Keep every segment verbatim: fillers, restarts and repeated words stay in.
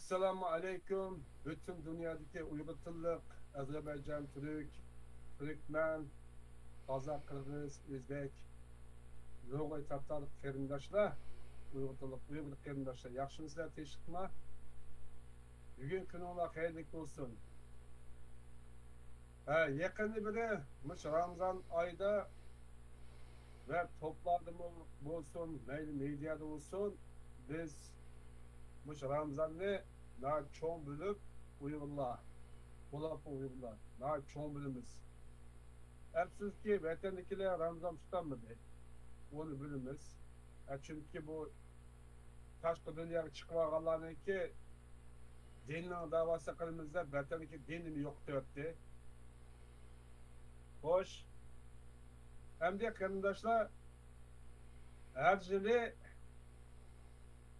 ئەسسالامۇ ئەلەيكۇم، پۈتۈن دۇنيادىكى ئۇيغۇر تىللىق، ئەزەربەيجان، تۈرك، تۈركمەن، قازاق، قىرغىز، ئۆزبەك، نۇرغۇن تاتار قېرىنداشلار، ئۇيغۇر تىللىق ئۇيغۇر قېرىنداشلار، ياخشىمۇسىلەر، تىنچلىقمۇ؟ بۈگۈن كۈنۈڭلار خەيرلىك بولسۇن. ھە، يېقىندىن بېرى مۇشۇ رامىزان ئايدا ۋە توپلاردىمۇ بولسۇن، مەيلى مېدىيادا بولسۇن، بىز مۇشۇ رامىزاننى ناھايىتى چوڭ بىلىپ، ئۇيغۇرلار، بولۇپمۇ ئۇيغۇرلار ناھايىتى چوڭ بىلىمىز. ئەپسۇسكى، ۋەتەندىكىلەر رامىزان تۇتالمىدى. ئۇنى بىلىمىز. ئە، چۈنكى بۇ تاشقى دۇنياغا چىقىۋالغانلارنىڭكى دىننىڭ داۋاسى قىلىمىز دەپ، ۋەتەندىكى دىننى يوقىتىۋەتتى. خوش. ئەمدى قېرىنداشلار، ھەر يىلى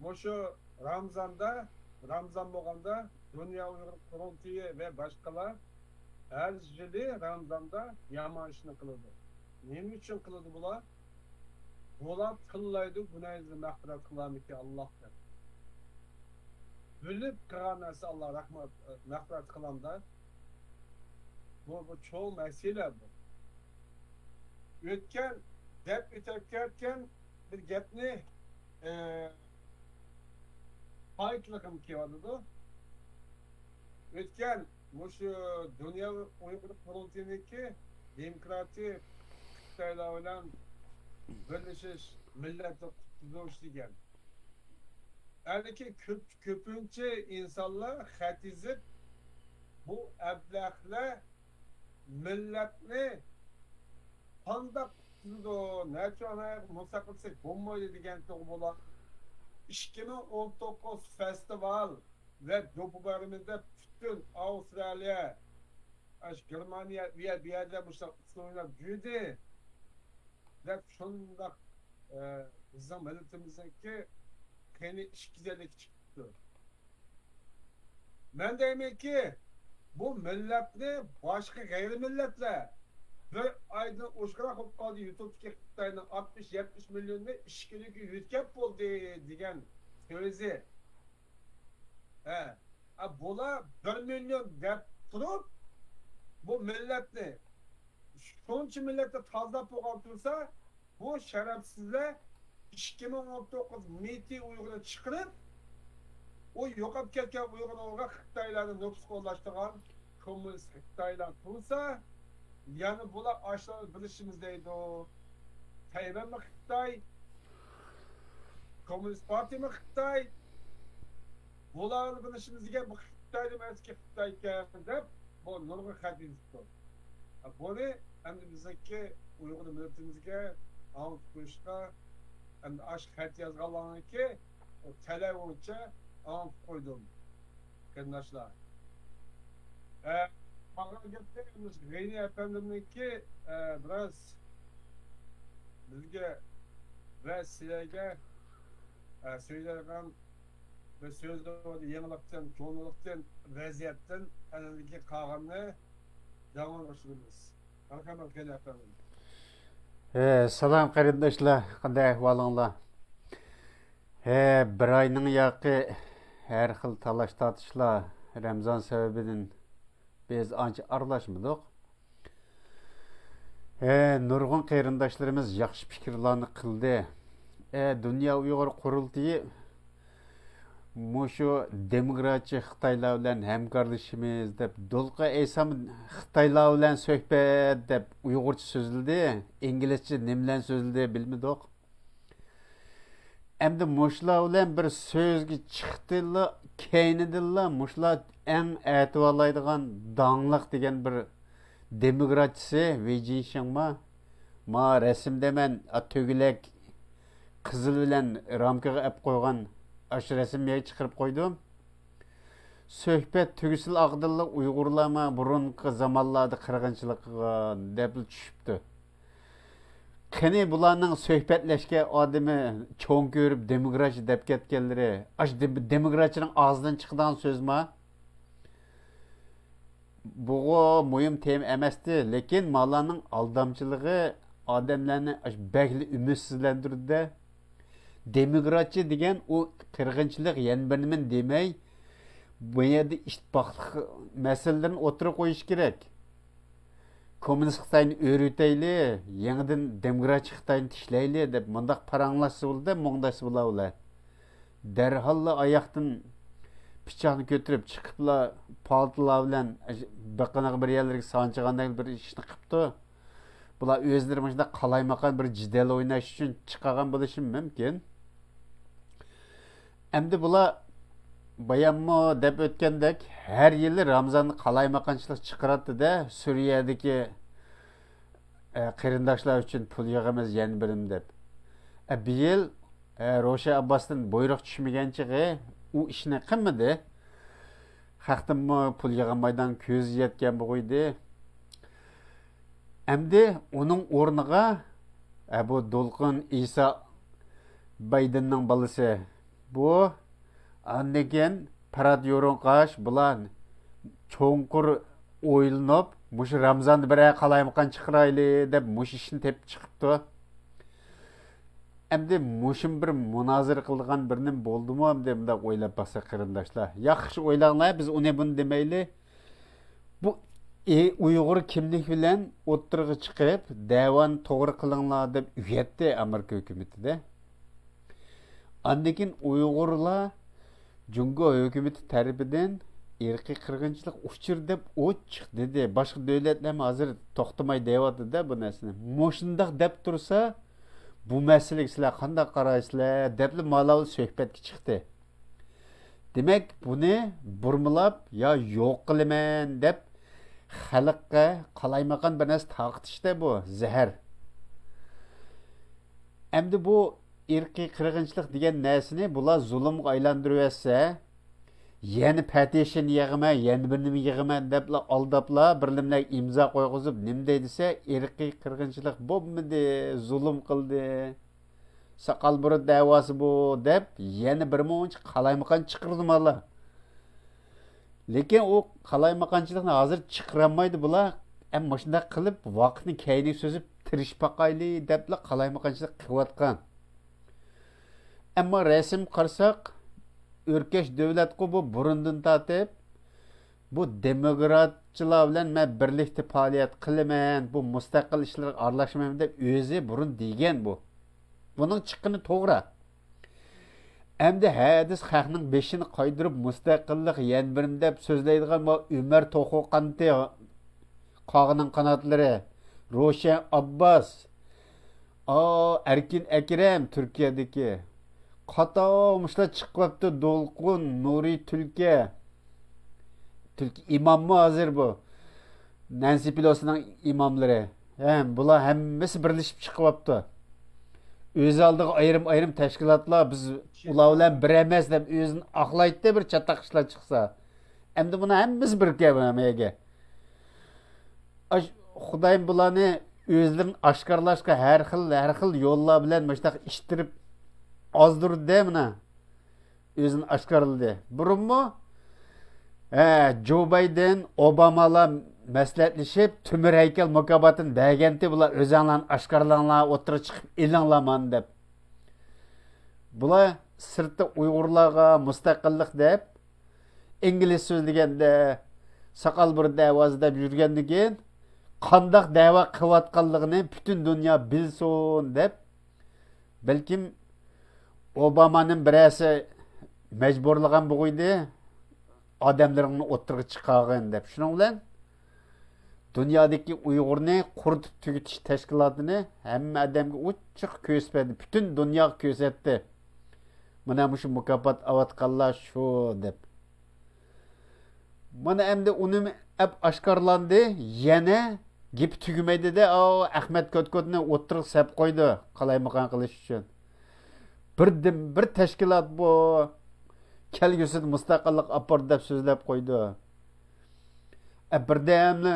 مۇشۇ رامىزاندا، رامىزان بولغاندا دۇنيا ئۇيغۇر قۇرۇلتىيى ۋە باشقىلار ھەر يىلى رامىزاندا يامان ئىشنى قىلىدۇ. نېمە ئۈچۈن قىلىدۇ بۇلار؟ بۇلار تىللايدۇ، گۇناھىڭىزنى مەغپىرەت قىلارمىكىن ئاللاھ دەپ. بىلىپ قىلغان نەرسە ئاللاھ رەھمەت، مەغپىرەت قىلامدا. بۇ، بۇ چوڭ مەسىلە بۇ. ئۆتكەن دەپ ئۆتۈپ كەتكەن بىر گەپنى، ئە، قايتىلىغۇم كېلىۋاتىدۇ. ئۆتكەن مۇشۇ دۇنيا ئۇيغۇر قۇرۇلتىيىنىڭكى دېموكراتىك خىتايلار بىلەن بىرلىشىش، مىللەتنى قۇتقۇزۇش دېگەن. ھېلىكى كۆپ، كۆپىنچە ئىنسانلار خەت يېزىپ، بۇ ئەبلەخلەر مىللەتنى قانداق قۇتقۇزىدۇ، نەچچە ئانا مۇساپىرسىز بولمايدۇ دېگەن توغرا بولار. ئىككى مىڭ ئون توققۇز فېستىۋال ۋە دوپپا بايرىمىدا پۈتۈن ئاۋسترالىيە، ئاشۇ گېرمانىيە، ئۇ يەر، بۇ يەردە مۇشۇنداق ئۇسسۇل ئويناپ يۈردى دەپ شۇنداق، ئە، بىزنىڭ مىللىتىمىزنىڭكى قېنى ئىككى يۈز ئەللىككە چىقىپتۇ. مەن دەيمەنكى، بۇ مىللەتنى باشقا غەيرىي مىللەتلەر بىر ئايدىن ئوشۇقراق بولۇپ قالدى، يۇتۇبتىكى خىتاينىڭ ئاتمىش، يەتمىش مىليوننى ئىككى كۈنگە يۆتكەپ بولدى دېگەن سۆزى. ھە، ئە، بۇلار بىر مىليون دەپ تۇرۇپ، بۇ مىللەتنى، شۇنچە مىللەتنى تازىلاپ بولغان تۇرسا، بۇ شەرەپسىزلەر ئىككى مىڭ ئون توققۇز مىتى ئۇيغۇرنى چىقىرىپ، ئۇ يوقاپ كەتكەن ئۇيغۇرغا خىتايلارنى نوپۇسقا ئورۇنلاشتۇرغان كوممۇنىست خىتايلار تۇرسا، يەنە بۇلار ئاشۇلارنى بىلىشىمىز دەيدۇ. تەيۋەنمۇ خىتاي، كوممۇنىست پارتىيىمۇ خىتاي، بۇلارنى بىلىشىمىز دېگەن بۇ خىتايدىن ئەسكى خىتايكەن دەپ، بۇ نۇرغۇن خەت يېزىپتۇ. بۇنى ئەمدى بىزنىڭكى ئۇيغۇر مىللىتىمىزگە ئاڭلىتىپ قويۇشقا، ئەمدى ئاشۇ خەت يازغانلارنىڭكى تەلەي بويىچە ئاڭلىتىپ قويدۇم، قېرىنداشلار. ئە، قالغان گەپتە غېنى ئەپەندىمنىڭكى، ئە، بىراز بىزگە ۋە سىلەرگە، ئە، سۆزلەيدىغان بىر سۆزلىرى يېڭىلىقتىن، كونىلىقتىن، ۋەزىيەتتىن ئەنىدىكى قالغاننى داۋاملاشتۇرىمىز. مەرھەمەت، غېنى ئەپەندىم. ھە، سالام قېرىنداشلار، قانداق ئەھۋالىڭلار؟ ھە، بىر ئاينىڭ ياقى ھەر خىل تالاش-تارتىشلار، رەمزان سەۋەبىدىن بىز ئانچە ئارىلاشمىدۇق. ھە، نۇرغۇن قېرىنداشلىرىمىز ياخشى پىكىرلارنى قىلدى. ھە، دۇنيا ئۇيغۇر قۇرۇلتىيى مۇشۇ دېموكراتچى خىتايلار بىلەن ھەمكارلىشىمىز دەپ، دولقۇن ئەيسام خىتايلار بىلەن سۆھبەت دەپ ئۇيغۇرچە سۆزلىدى، ئىنگلىزچە نېمىلەرنى سۆزلىدى بىلمىدۇق. ئەمدى مۇشۇلار بىلەن بىر سۆزگە چىقتىلا، كەينىدىنلا مۇشۇلار ئەڭ ئەتىۋارلايدىغان داڭلىق دېگەن بىر دېموكراتچىسى ۋېي جىنشىڭما، ما رەسىمدە مەن، ئا، تۆگىلەك قىزىل بىلەن رامكىغا ئەپ قويغان ئاشۇ رەسىمنى چىقىرىپ قويدۇم. سۆھبەت تۈگىسىلا ئاغدىنلا ئۇيغۇرلارمۇ بۇرۇنقى زامانلاردا قىرغىنچىلىق قىلغان دەپلا چۈشۈپتۇ. قېنى بۇلارنىڭ سۆھبەتلەشكە ئادىمى چوڭ كۆرۈپ دېموكراتچى دەپ كەتكەنلىرى، ئاشۇ دېم-، دېموكراتچىنىڭ ئاغزىدىن چىقىدىغان سۆزما؟ بۇغۇ مۇھىم تېما ئەمەستى، لېكىن مالارنىڭ ئالدامچىلىقى ئادەملەرنى ئاشۇ بەكلا ئۈمىدسىزلەندۈردى. دېموكراتچى دېگەن ئۇ قىرغىنچىلىق يەنە بىر نېمىنى دېمەي، بۇ يەردە ئىتتىپاقلىق مەسىلىلىرىنى ئوتتۇرىغا قويۇش كېرەك. كوممۇنىست خىتاينى ئۆرۈتەيلى، يېڭىدىن دېموكراتىك خىتاينى تىكلەيلى دەپ مۇنداق پاراڭلاشسا بولىدۇ، مۇڭداشسا بولا بىلەن. دەرھاللا ئاياقتىن پىچاقنى كۆتۈرۈپ چىقىپلا، پالتىلار بىلەن بېقىنىغا بىر يەرلەرگە سانچىغاندەك بىر ئىشنى قىپتۇ. بۇلار ئۆزلىرى مۇشۇنداق قالايمىقان بىر جېدەل ئويناش ئۈچۈن چىقارغان بولۇشى مۇمكىن. ئەمدى بۇلار باياممۇ دەپ ئۆتكەندەك، ھەر يىلى رامزاندا قالايمىقانچىلىق چىقىراتتى-دە، سۈرىيەدىكى، ئە، قېرىنداشلار ئۈچۈن پۇل يىغىمىز يەنە بىرىم دەپ. ئە، بۇ يىل، ئە، روشەن ئابباستىن بۇيرۇق چۈشمىگەن چېغى ئۇ ئىشنى قىلمىدى. خەقتىنمۇ پۇل يىغالمايدىغان كۆزى يەتكەن بوغۇيدى. ئەمدى ئۇنىڭ ئورنىغا، ئە، بۇ دولقۇن ئىسا بايدىننىڭ بالىسى. بۇ ئاندىن كېيىن پارات يورۇنقاش بۇلار چوڭقۇر ئويلىنىپ، مۇشۇ رامزاندا بىرەر قالايمىقان چىقىرايلى دەپ مۇشۇ ئىشنى تېپىپ چىقىپتۇ. ئەمدى مۇشۇم بىر مۇنازىرە قىلىدىغان بىر نېمە بولدىمۇ؟ ئەمدى مۇنداق ئويلاپ باقساق، قېرىنداشلار، ياخشى ئويلاڭلار، بىز ئۇنى بۇنى دېمەيلى. بۇ ئۇيغۇر كىملىك بىلەن ئوتتۇرىغا چىقىپ، دەۋانى توغرا قىلىڭلار دەپ ئۆگەتتى ئامېرىكا ھۆكۈمىتىدە. ئاندىن كېيىن ئۇيغۇرلار جۇڭگو ھۆكۈمىتى تەرىپىدىن ئىرقىي قىرغىنچىلىق ئۇچۇر دەپ ئوچۇق دېدى. باشقا دۆلەتلەرمۇ ھازىر توختىماي دەۋاتىدۇ-دە بۇ نەرسىنى. مۇشۇنداق دەپ تۇرسا، بۇ مەسىلىگە سىلەر قانداق قارايسىلەر؟ دەپلا مالاۋۇل سۆھبەتكە چىقتى. دېمەك، بۇنى بۇرمىلاپ يا يوق قىلىمەن دەپ خەلققە قالايمىقان بىر نەرسە تارقىتىشتا بۇ زەھەر. ئەمدى بۇ ئىرقىي قىرغىنچىلىق دېگەن نەرسىنى بۇلار زۇلۇمغا ئايلاندۇرۇۋەتسە، يەنە پەتىشىن يىغىمەن، يەنە بىر نېمە يىغىمەن دەپلا ئالداپلا بىر نېمىلەرگە ئىمزا قويغۇزۇپ، نېمە دەي دېسە، ئىرقىي قىرغىنچىلىق بولمىدى، زۇلۇم قىلدى. ساقال بۇرۇت دەۋاسى بۇ دەپ يەنە بىر مۇنچە قالايمىقان چىقىرىدۇ مالا. لېكىن ئۇ قالايمىقانچىلىقنى ھازىر چىقىرالمايدۇ بۇلار. ئەمما مۇشۇنداق قىلىپ ۋاقىتنى كەينىگە سوزۇپ تىرىشىپ باقايلى دەپلا قالايمىقانچىلىق قىلىۋاتقان. ئەمما رەسىم قارىساق، ئۆركەش دۆلەتقۇ بۇ بۇرۇندىن تارتىپ. بۇ دېموكراتچىلار بىلەن مەن بىرلىكتە پائالىيەت قىلىمەن، بۇ مۇستەقىل ئىشلارغا ئارىلاشمايمەن دەپ ئۆزى بۇرۇن دېگەن بۇ. بۇنىڭ چىققىنى توغرا. ئەمدى ھەدىس خەقنىڭ بېشىنى قايدۇرۇپ، مۇستەقىللىق يەنە بىرىم دەپ سۆزلەيدىغان بۇ ئۆمەر توخۇ قانىتى، قاغىنىڭ قاناتلىرى، روشەن ئابباس، ئا، ئەركىن ئەكرەم تۈركىيەدىكى. قاتار مۇشۇلار چىقىۋاپتۇ، دولقۇن، نۇرى تۈلكە. تۈلكە ئىماممۇ ھازىر بۇ؟ نەنسى پېلوسىنىڭ ئىماملىرى. ھەم بۇلار ھەممىسى بىرلىشىپ چىقىۋاپتۇ. ئۆز ئالدىغا ئايرىم-ئايرىم تەشكىلاتلار، بىز ئۇلار بىلەن بىر ئەمەس دەپ ئۆزىنى ئاقلايتتى، بىر چاتاق ئىشلار چىقسا. ئەمدى بۇنى ھەممىسى بىر كەلمەيگە. ئاش-، خۇدايىم بۇلارنى ئۆزلىرىنى ئاشكارىلاشقا ھەر خىل، ھەر خىل يوللار بىلەن مۇشۇنداق ئىتتىرىپ ئازدۇردى مانا. ئۆزىنى ئاشكارىلىدى. بۇرۇنمۇ، ھە، جو بايدېن، ئوبامالار مەسلىھەتلىشىپ، تۆمۈر ھەيكەل مۇكاپاتىنى بەرگەنتى، بۇلار ئۆزەڭلارنى ئاشكارىلاڭلار، ئوتتۇرىغا چىقىپ ئېلىڭلار مانا دەپ. بۇلار سىرتتا ئۇيغۇرلارغا مۇستەقىللىق دەپ، ئىنگلىز سۆزلىگەندە، ساقال بۇرۇت دەۋاسى دەپ يۈرگەندىن كېيىن، قانداق دەۋا قىلىۋاتقانلىقىنى پۈتۈن دۇنيا بىلسۇن دەپ، بەلكىم ئوبامانىڭ بىرەرسى مەجبۇرلىغان بوغۇيدى، ئادەملىرىڭنى ئوتتۇرىغا چىقارغىن دەپ. شۇنىڭ بىلەن دۇنيادىكى ئۇيغۇرنى قۇرۇتۇپ تۈگىتىش تەشكىلاتىنى ھەممە ئادەمگە ئوچۇق كۆرسىتىپ بەردى، پۈتۈن دۇنياغا كۆرسەتتى. مانا مۇشۇ مۇكاپات ئاۋاتقانلار شۇ دەپ. مانا ئەمدى ئۇنىمۇ ئەپ ئاشكارىلاندى، يەنە گېپى تۈگىمەيدىدە، ئاۋۇ ئەخمەت كوتكوتنى ئوتتۇرىغا سەپ قويدى، قالايمىقان قىلىش ئۈچۈن. بىردىن بىر تەشكىلات بۇ، كەلگۈسىدە مۇستەقىللىق ئاپىرىدۇ دەپ سۆزلەپ قويدى. ئە، بىردەملا،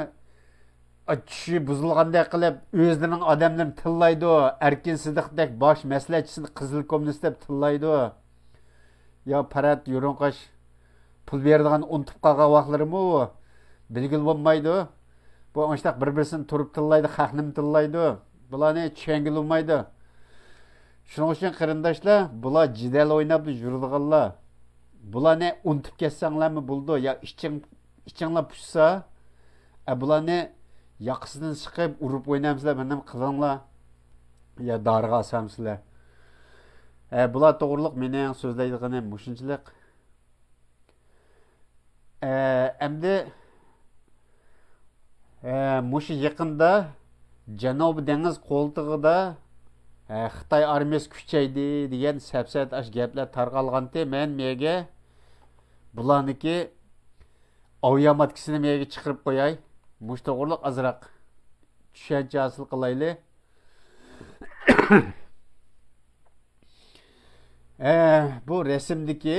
ئە، چۈشى بۇزۇلغاندەك قىلىپ، ئۆزلىرىنىڭ ئادەملىرىنى تىللايدۇ. ئەركىن سىدىقتەك باش مەسلىھەتچىسىنى قىزىل كوممۇنىست دەپ تىللايدۇ. يا پەرھات يورۇنقاش پۇل بېرىدىغان ئۇنتۇپ قالغان ۋاقىتلىرىمۇ بىلگىلى بولمايدۇ. بۇ ئاشتاق بىر-بىرسىنى تۇرۇپ تىللايدۇ، خەقنىمۇ تىللايدۇ. بۇلارنى چۈشەنگىلى بولمايدۇ. شۇنىڭ ئۈچۈن قېرىنداشلار، بۇلار جېدەل ئويناپ يۈرىدىغانلار. بۇلارنى ئۇنتۇپ كەتسەڭلارمۇ بولىدۇ. يا ئىچىڭ، ئىچىڭلار پۇشسا، ئە، بۇلارنى ياقىسىدىن سىقىپ، ئۇرۇپ ئوينامسىلەر، بىر نېمە قىلىڭلار. يا دارىغا ئاسامسىلەر. ئە، بۇلار توغرۇلۇق مېنىڭ سۆزلەيدىغىنىم مۇشۇنچىلىق. ئە، ئەمدى، ئە، مۇشۇ يېقىندا جەنۇبىي دېڭىز قولتۇقىدا، ئە، خىتاي ئارمىيەسى كۈچەيدى دېگەن سەپسەتە ئاش گەپلەر تارقالغانتى. مەن مېگە بۇلارنىڭكى ئاۋىياماتكىسىنى مېگە چىقىرىپ قوياي. مۇشۇ توغرۇلۇق ئازراق چۈشەنچە ھاسىل قىلايلى. ئە، بۇ رەسىمدىكى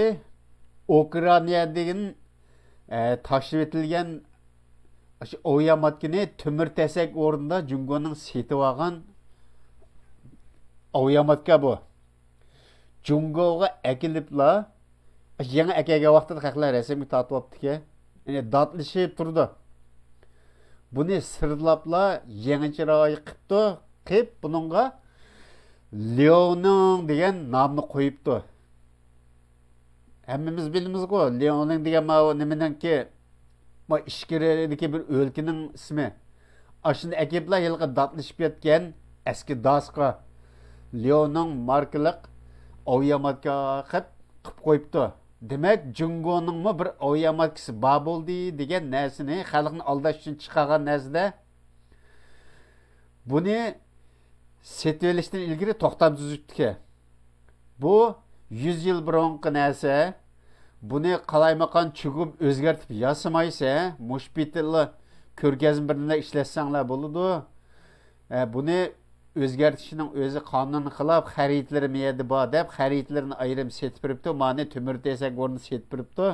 ئۇكرائىنادىن، ئە، تاشلىۋېتىلگەن شۇ ئاۋىياماتكىنى تۆمۈر تېسەك ئورنىدا جۇڭگونىڭ سېتىۋالغان ئاۋىياماتكا بۇ. جۇڭگوغا ئەكېلىپلا، يېڭى ئەكەلگەن ۋاقتىدا خەقلەر رەسىمگە تارتىۋاپتىكەن. يەنى داتلىشىپ تۇرىدۇ. بۇنى سىرلاپلا يېڭىچە رايى قىپتۇ. قىپ بۇنىڭغا لياۋنىڭ دېگەن نامنى قويۇپتۇ. ھەممىمىز بىلىمىزغۇ، لياۋنىڭ دېگەن ماۋۇ نېمىنىڭكى، ما ئىچكىرىدىكى بىر ئۆلكىنىڭ ئىسمى. ئاشۇنى ئەكېلىپلا ھېلىقى داتلىشىپ كەتكەن ئەسكى داسقا لياۋنىڭ ماركىلىق ئاۋىياماتكا قىپ، قىپ قويۇپتۇ. دېمەك، جۇڭگونىڭمۇ بىر ئاۋىياماتكىسى بار بولدى دېگەن نەرسىنى خەلقنى ئالداش ئۈچۈن چىقارغان نەرسىدە. بۇنى سېتىۋېلىشتىن ئىلگىرى توختام تۈزۈپتىكەن. بۇ يۈز يىل بۇرۇنقى نەرسە. بۇنى قالايمىقان چۆكۈپ ئۆزگەرتىپ ياسىمايسەن، مۇشۇ پېتىلا كۆرگەزمە بىرنى ئىشلەتسەڭلار بولىدۇ. ئە، بۇنى ئۆزگەرتىشنىڭ ئۆزى قانۇنغا خىلاپ، خەرىتىلىرى مۇ يەردە بار دەپ، خەرىتىلىرىنى ئايرىم سېتىپ بېرىپتۇ، مانى تۆمۈر تېسەك ئورنىدا سېتىپ بېرىپتۇ.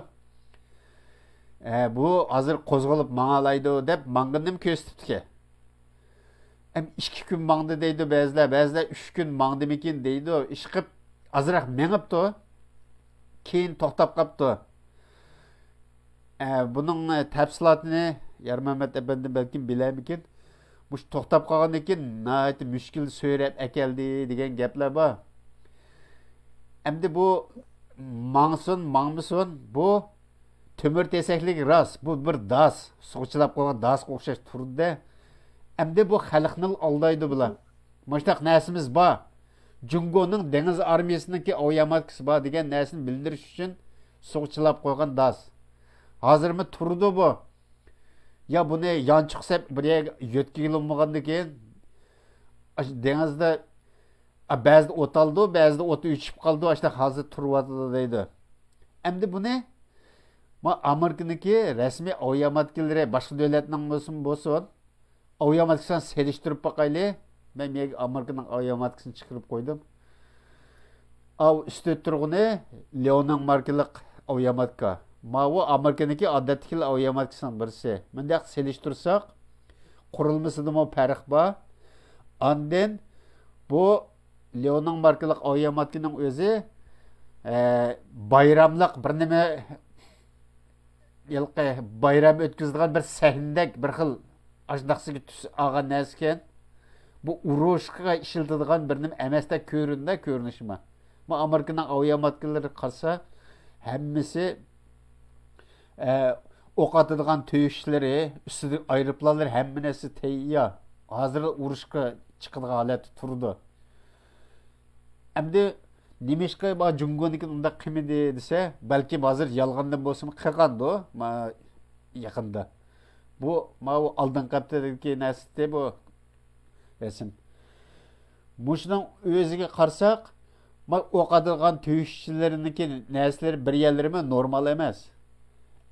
ئە، بۇ ھازىر قوزغىلىپ ماڭالايدۇ دەپ ماڭغىنىنى كۆرسىتىپتىكەن. ئەم، ئىككى كۈن ماڭدى دەيدۇ بەزىلەر، بەزىلەر ئۈچ كۈن ماڭدىمىكىن دەيدۇ. ئىشقىپ ئازراق مېڭىپتۇ، كېيىن توختاپ قاپتۇ. ئە، بۇنىڭ، ئە، تەپسىلاتىنى يارمەمەت ئەپەندىم بەلكىم بىلەرمىكىن؟ مۇشۇ توختاپ قالغاندىن كېيىن ناھايىتى مۈشكۈل سۆرەپ ئەكەلدى دېگەن گەپلەر بار. ئەمدى بۇ ماڭسۇن، ماڭمىسۇن، بۇ تۆمۈر تېسەكلىك راست، بۇ بىر داس، سۇغا چىلاپ قويغان داسقا ئوخشاش تۇرىدۇ. ئەمدى بۇ خەلقنى ئالدايدۇ بۇلار. مۇشۇنداق نەرسىمىز بار. جۇڭگونىڭ دېڭىز ئارمىيەسىنىڭكى ئاۋىياماتكىسى بار دېگەن نەرسىنى بىلدۈرۈش ئۈچۈن سۇغا چىلاپ قويغان داس. ھازىرمۇ تۇرىدۇ بۇ. يا بۇنى يانچۇق سەپ بىر يەرگە يۆتكىگىلى بولمىغاندىكىن، ئاشۇ دېڭىزدا، ئا، بەزىدە ئوت ئالىدۇ، بەزىدە ئوت ئۆچۈپ قالىدۇ، ئاشۇنداق ھازىر تۇرۇۋاتىدۇ دەيدۇ. ئەمدى بۇنى، ما، ئامېرىكىنىڭكى رەسمىي ئاۋىياماتكىلىرى، باشقا دۆلەتنىڭ بولسۇن، بولسۇن، ئاۋىياماتكىسىنى سېلىشتۇرۇپ باقايلى. مەن يەنە ئامېرىكىنىڭ ئاۋىياماتكىسىنى چىقىرىپ قويدۇم. ئاۋۇ ئۈستىدە تۇرغىنى لياۋنىڭ ماركىلىق ئاۋىياماتكا. ماۋۇ ئامېرىكىنىڭكى ئادەتتىكى ئاۋىياماتكىسىنىڭ بىرسى. مۇنداق سېلىشتۇرساق، قۇرۇلمىسىدىمۇ پەرق بار. ئاندىن بۇ لياۋنىڭ ماركىلىق ئاۋىياماتكىنىڭ ئۆزى، ئە، بايراملىق بىر نېمە، ھېلىقى بايرام ئۆتكۈزىدىغان بىر سەھنىدەك بىر خىل ئاشۇنداقسىگە تۈس ئالغان نەرسىكەن. بۇ ئۇرۇشقا ئىشلىتىدىغان بىر نېمە ئەمەستەك كۆرۈندى، كۆرۈنۈشىما. بۇ ئامېرىكىنىڭ ئاۋىياماتكىلىرى قارىسا، ھەممىسى، ئە، ئوق ئاتىدىغان تۆشۈكلىرى، ئۈستىدىكى ئايروپىلانلىرى، ھەممە نەرسە تەييار. ھازىر ئۇرۇشقا چىقىدىغان ھالەتتە تۇرىدۇ. ئەمدى نېمىشقا بۇ جۇڭگونىڭكى ئۇنداق قىلمىدى دېسە، بەلكىم ھازىر يالغاندىن بولسىمۇ قىلغاندۇ، ما-، يېقىندا. بۇ، ماۋۇ ئالدىنقى ھەپتىدىكى نەرسىدى بۇ رەسىم. مۇشۇنىڭ ئۆزىگە قارىساق، ما-، ئوق ئاتىدىغان تۆشۈكچىلىرىنىڭكى نەرسىلىرى بىر يەرلىرىمۇ نورمال ئەمەس.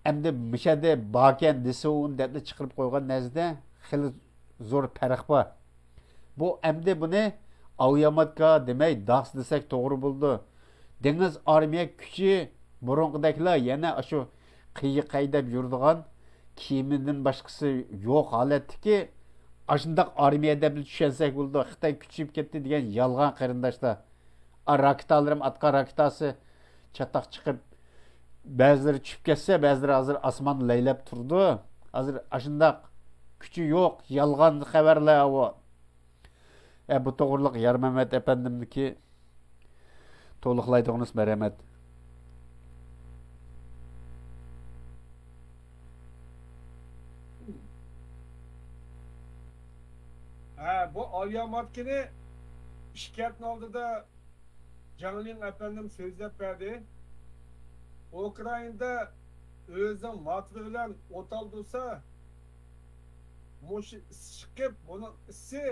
ئەمدى مۇشەدە باركەن دېسە، ئۇنى دەپلا چىقىرىپ قويغان نەرسىدە خېلى زور پەرق بار. بۇ ئەمدى بۇنى ئاۋىياماتكا دېمەي، داس دېسەك توغرا بولىدۇ. دېڭىز ئارمىيە كۈچى بۇرۇنقىدەكلا يەنە ئاشۇ قىيىق ھەيدەپ يۈرىدىغان، كېمىدىن باشقىسى يوق ھالەتتىكى ئاشۇنداق ئارمىيە دەپ چۈشەنسەك بولىدۇ. خىتاي كۈچىيىپ كەتتى دېگەن يالغان، قېرىنداشلار. ئا، راكېتالىرىم، ئاتقان راكېتاسى چاتاق چىقىپ، بەزىلىرى چۈشۈپ كەتسە، بەزىلىرى ھازىر ئاسماندا لەيلەپ تۇرىدۇ. ھازىر ئاشۇنداق كۈچى يوق، يالغان خەۋەرلەر ئاۋۇ. ئە، بۇ توغرىلىق يارمەمەت ئەپەندىمنىڭكى تولۇقلايدىغىنىسى، مەرھەمەت. ھە، بۇ ئاۋىياماتكىنى ئىككى ھەپتىنىڭ ئالدىدا جاڭ لىڭ ئەپەندىم سۆزلەپ بەردى. ئۇكرائىندا ئۆزىنىڭ ماتىرى بىلەن ئوت ئالدۇرسا، مۇشۇ ئىسسىشىپ، بۇنىڭ ئىسسى،